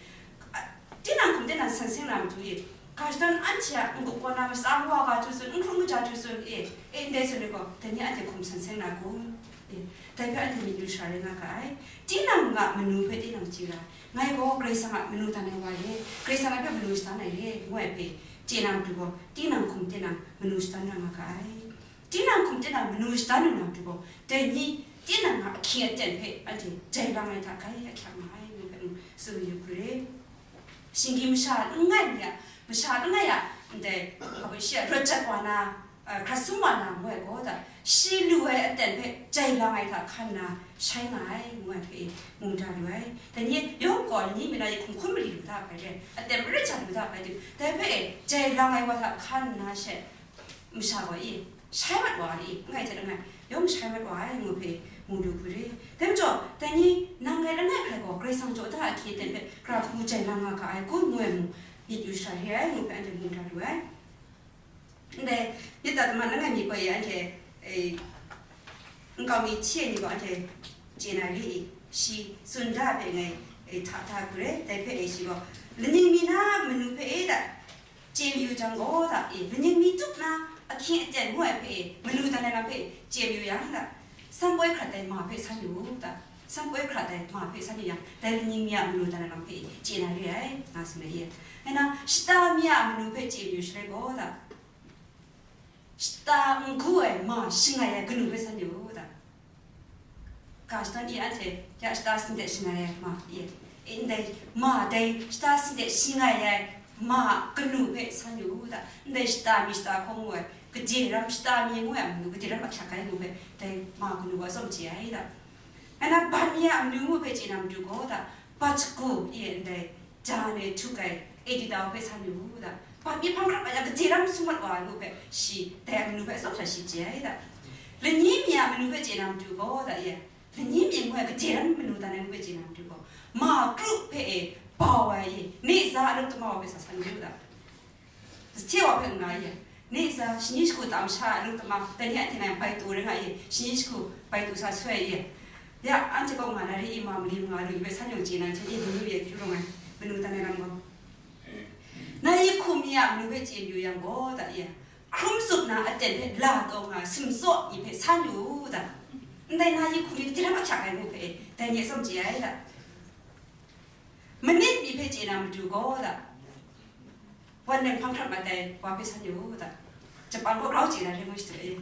A, tinang hkum tinang san seng na matu e, ga shadawn anhte a n-gup kaw na matsa wa ga htu tsun, n hkrum kaja htu tsun e, e, ndai tsun ai gaw, dai ni anhte hkum san seng na kun? E, dai hpe anhte myit yu sha rai nga ga ai. Tinang a manu hpe tinang chye ra ai. Ngai gaw Karai Kasang a manu dan ai wa re, Karai Kasang a hpe manu shadan ai re, ngu ai hpe chye na matu gaw, tinang hkum tinang manu shadan ra nga ga ai. Tinang hkum tinang manu shadan lu na matu gaw, dai ni tinang a ahkying aten hpe anhte jai lang ai hta grai ahkyak nga ai, ngu hpe mung tsun mayu hku re. Shinggyim masha langai mi a, masha langai a, ndai, a, shi a rawt jat wa na, a, hkrat sum wa na ngu ai gaw da, shi lu ai aten hpe jai lang ai hta hkan na shai nga ai, ngu ai hpe mu da lu ai. Dai ni yawng gaw, ni mi na e hkum hkun mali lu da bai re, aten marit jat lu da bai tim, dai hpe e jai lang ai wa hta hkan na she, masha gaw e shai mat wa ai, langai hte langai yawng shai mat wa ai, ngu hpe mu lu hku re. Dai majaw, dai ni nang ngai langai hkrai gaw, Karai Kasang jaw da ahkye aten hpe gara hku jai lang nga ga ai kun, ngu ai mung myit yu sha re ai, ngu hpe anhte mu da lu ai. Ndai, myit ta tama langai mi gaw e, anhte, e, nkau mi hti ai ni gaw anhte chye na re i, shi tsun da ai hpe ngai, e, hta hta hku re, dai hpe e shi gaw, laning mi na manu hpe e da, chye mayu jang gaw da, e, laning mi tup na ahkying aten ngu ai hpe e, manu dan ai lam hpe chye mayu yang da, Sanpoi hkrat ai ma hpe san yu u ta? Sanpoi hkrat ai ma hpe san yu yang, dai lani mi a manu dan ai lam hpe chye na re ai, nga tsun ai e. Ngai na, shata mi a manu hpe chye mayu shaloi gaw ta, shata n gu ai ma shangai ai kanu hpe san yu u ta? Ga shadawn e anhte, ya shata sin de shangai ai ma e, ndai ma dai shata sin de shangai ai ma kanu hpe san yu u ta? Ndai shata mi shata hkawng ngu ai, gade ram shata mi ngu ai manu, gade ram ahkyak ai ngu hpe, dai ma kanu wa tsawm chye ai ta? Ngai na, bat mi a manu ngu hpe chye na matu gaw ta, bat shagu e ndai, jan e htuk ai, edita hpe san yu u ta? Bat mi hpang hkrap ai yang, gade ram sum mat wa ai ngu hpe, shi, dai a manu hpe atsawm sha shi chye ai ta? Lani mi a manu hpe chye na matu gaw ta e, lani mi ngu ai gade ram manu dan ai ngu hpe chye na matu gaw, ma kru hpe e bau ai e, ni za a lung tama wa hpe sa san yu u ta? Sahte wa hpe n nga ye, ni sa shani shagu tam sha a lung tama, dai ni anhte ngai bai tu rai nga ye, shani shagu bai tu sa soi ye. Ya, anhte kaw nga na re, i ma mali ma nga lu, i bai san yawng chye na, hte ni manu ye kyu rung ai, manu tan ai lam gaw. Na yi hkum mi a manu hpe chye yu yang gaw, ta ye, hkrum tsup na aten hpe la taw nga, sim tsaw i hpe san yu u ta? Ndai na yi hkum mi, gade ram ahkyak ai ngu hpe, dai ni atsawm chye ai ta? Manit mi hpe chye na matu gaw ta? Wan nang hpang hkrat mat ai wa hpe san yu u ta? Japan gaw grau chye na re ngu shadu e.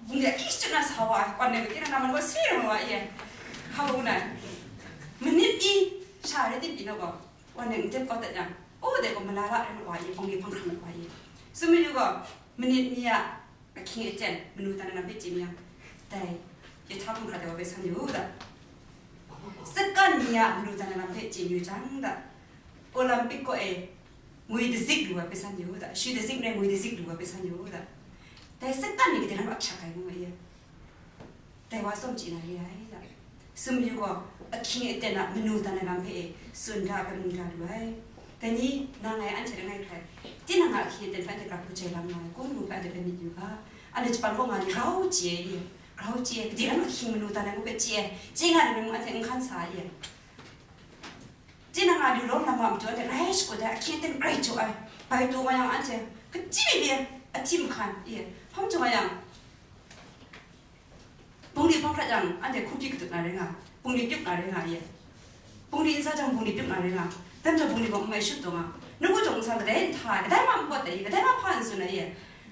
Bungli ahkyi shachyut na sa wa ai, wan nang kina na man gaw si rai wa e. Hpa ngu na? Manit pyi sha rai tim pyi na gaw, wan nang ndep kau dat yang, o, dai gaw malala rai mat wa e, bungli hpang hkrat mat wa e. Tsun mayu gaw, manit mi a ahkying aten manu dan ai lam hpe chye mi yang, dai yahta hpang hkrat ai wa hpe san yu u ta? Sakan mi a manu dan ai lam hpe chye yu jang ta, Olympic kaw e ngwi dazik lu ai hpe san yu u ta? Shi dazik rai ngwi dazik lu ai hpe san yu u ta? Dai sakan ni gade ram ahkyak ai ngu ai e. Dai wa tsawm chye na re ai ta? Tsun mayu gaw, ahkying aten a manu dan ai lam hpe e tsun da ai hpe mung da lu ai. Dai ni, nang ngai anhte langai hkrai, tinang a ahkying aten hpe anhte grau hku jai lang nga ai, kun mu hpe anhte hpe myit yu ga. Anhte Japan kaw nga ni grau chye ai e, grau chye ai, gade ram ahkying manu dan ai ngu hpe chye ai, chye nga ai ni mung anhte n hkan sa ai e. Tinang a lu lawm lam a matu anhte rai shagut ai, ahkying aten grai jaw ai, bai taw nga yang anhte kachyi mi pyi ai, ahtim hkan e, hpa majaw nga yang, bungli hpang hkrat yang, anhte hkupi katut na rai nga, bungli pyuk na rai nga ye. Bungli n sa jang, bungli pyuk na rai nga, dai majaw bungli gaw n mai shut taw nga, nawku jawng n sa, kadai n hta ai, kadai ma n bawt ai, kadai ma hpa n tsun ai ye.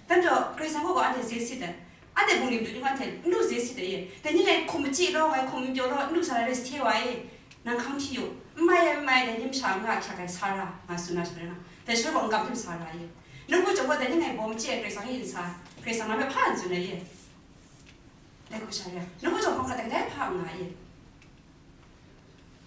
Dai majaw Karai Kasang kaw gaw anhte ze sit ai, anhte bungli madu ni gaw anhte n lu ze sit ai ye. Dai ni ngai hkum machyi law, ngai hkum n pyaw law, n lu sa na re, sahte wa e, nang hkang hti yu, n mai ai, n mai ai, dai ni masha n nga ahkyak ai, sa ra, nga tsun na shaloi na, dai shaloi gaw n kam hte masa ra ye. Nawku jawng gaw dai ni ngai baw machyi ai, Karai Kasang e n sa, Karai Kasang na hpe hpa n tsun ai ye. Dai hku sha re ai, nawku jawng hpang hkrat ai, kadai hpa n nga ai e.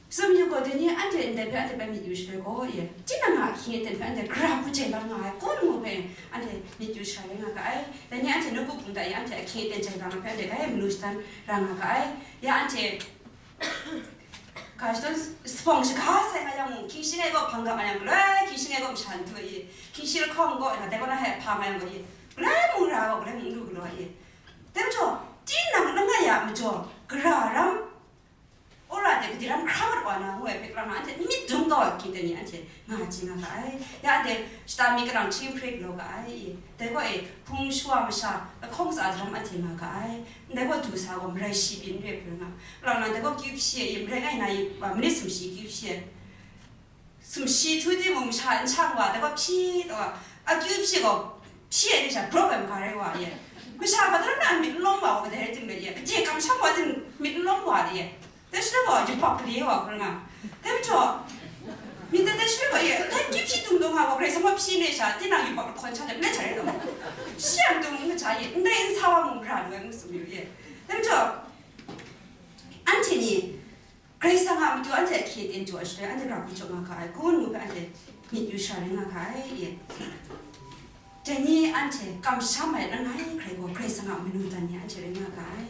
Tsun yu gaw, dai ni anhte ndai hpe anhte bai myit yu shaloi gaw e, tinang a ahkying aten hpe anhte gara hku jai lang nga ai, kun mu hpe anhte myit yu sha rai nga ga ai. Dai ni anhte nawku hpung ta e anhte ahkying aten jai lang ai hpe anhte grai manu shadan ra nga ga ai. Ya anhte ga shadawn, lahpawng shaga sai nga yang mung, hkying shi ngai gaw hpang ga nga yang, galoi hkying shi ngai gaw masha n du ai e, hkying shi lahkawng gaw, dai gaw na hpe hpa nga yang gaw e, galoi mung ra gaw, galoi mung n lu galaw ai e. Dai majaw, tinang langai a majaw, gara ram, wora de gade ram hkra mat wa na ngu ai hpe, kalang na anhte n myit dum kau ai hkying aten ni anhte nga chye nga ga ai. Ya anhte shata mi kalang hti hpre galaw ga ai. Dai gaw e, hpung shawa masha lahkawng tsa daram anhte nga ga ai. Ndai gaw du sa gaw marai shi pyi n re hpe rai nga, kalang na dai gaw akyu hpyi ai, marai ngai na i wa, manit sumshi akyu hpyi ai. Sumshi htu timung masha n shang wa, dai gaw hpyi taw, akyu hpyi gaw, hpyi ai ni sha, brop ai maga rai wa ye. Masha hpa daram na myit n lawm wa gaw, kadai rai tim rai ye, gade kamsham wa tim myit n lawm wa de ye. Dai shaloi gaw, yubak gade wa hkra nga. Dai majaw, myit dai dai shaloi gaw ye, dai akyu hpyi dung dung nga gaw, Karai Kasang gaw hpyi ne sha, tinang yubak lahkawn sha jep, n sha rai taw. Shi a dung n kaja ye, ndai n sa wa mung ra lu ai ngu tsun yu ye. Dai majaw, anhte ni, Karai Kasang a matu anhte ahkye ten jaw ai shaloi, anhte grau hku jaw nga ga ai, kun mu hpe anhte myit yu sha rai nga ga ai, e. Dai ni anhte kamsham ai langai hkrai gaw, Karai Kasang a manu dan ni anhte rai nga ga ai.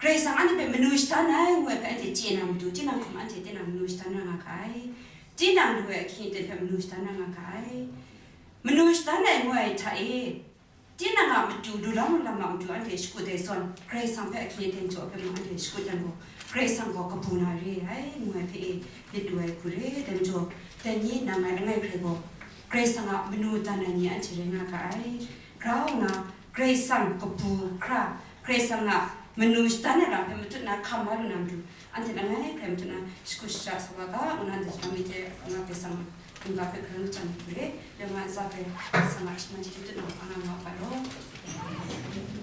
Karai Kasang anhte hpe manu shadan ai ngu ai hpe anhte chye na matu, tinang hkum anhte tinang manu shadan ra nga ga ai. Tinang lu ai ahkye ten hpe manu shadan ra nga ga ai. Manu shadan ai ngu ai hta e, tinang a matu, lu lam lu lam a matu anhte shakut ai zawn, Karai Kasang hpe ahkye ten jaw hpe mung anhte shakut yang gaw, Karai Kasang gaw kabu na re ai, ngu ai hpe e myit lu ai hku re. Dai majaw, dai ni nang ngai langai hkrai gaw, Karai Kasang a manu dan ai ni anhte rai nga ga ai. Grau nna, Karai Kasang kabu hkra, Karai Kasang a manu shadan ai lam hpe matut na hkam wa lu na matu, anhte langai hkrai matut na shakut shara sa wa ga, ngu na ndai chyawm mi hte, nga Karai Kasang a mungga hpe hkaran kachyan hku re, yawng a ntsa hpe Karai Kasang a shaman chyeju tut na anga nga wa ga law.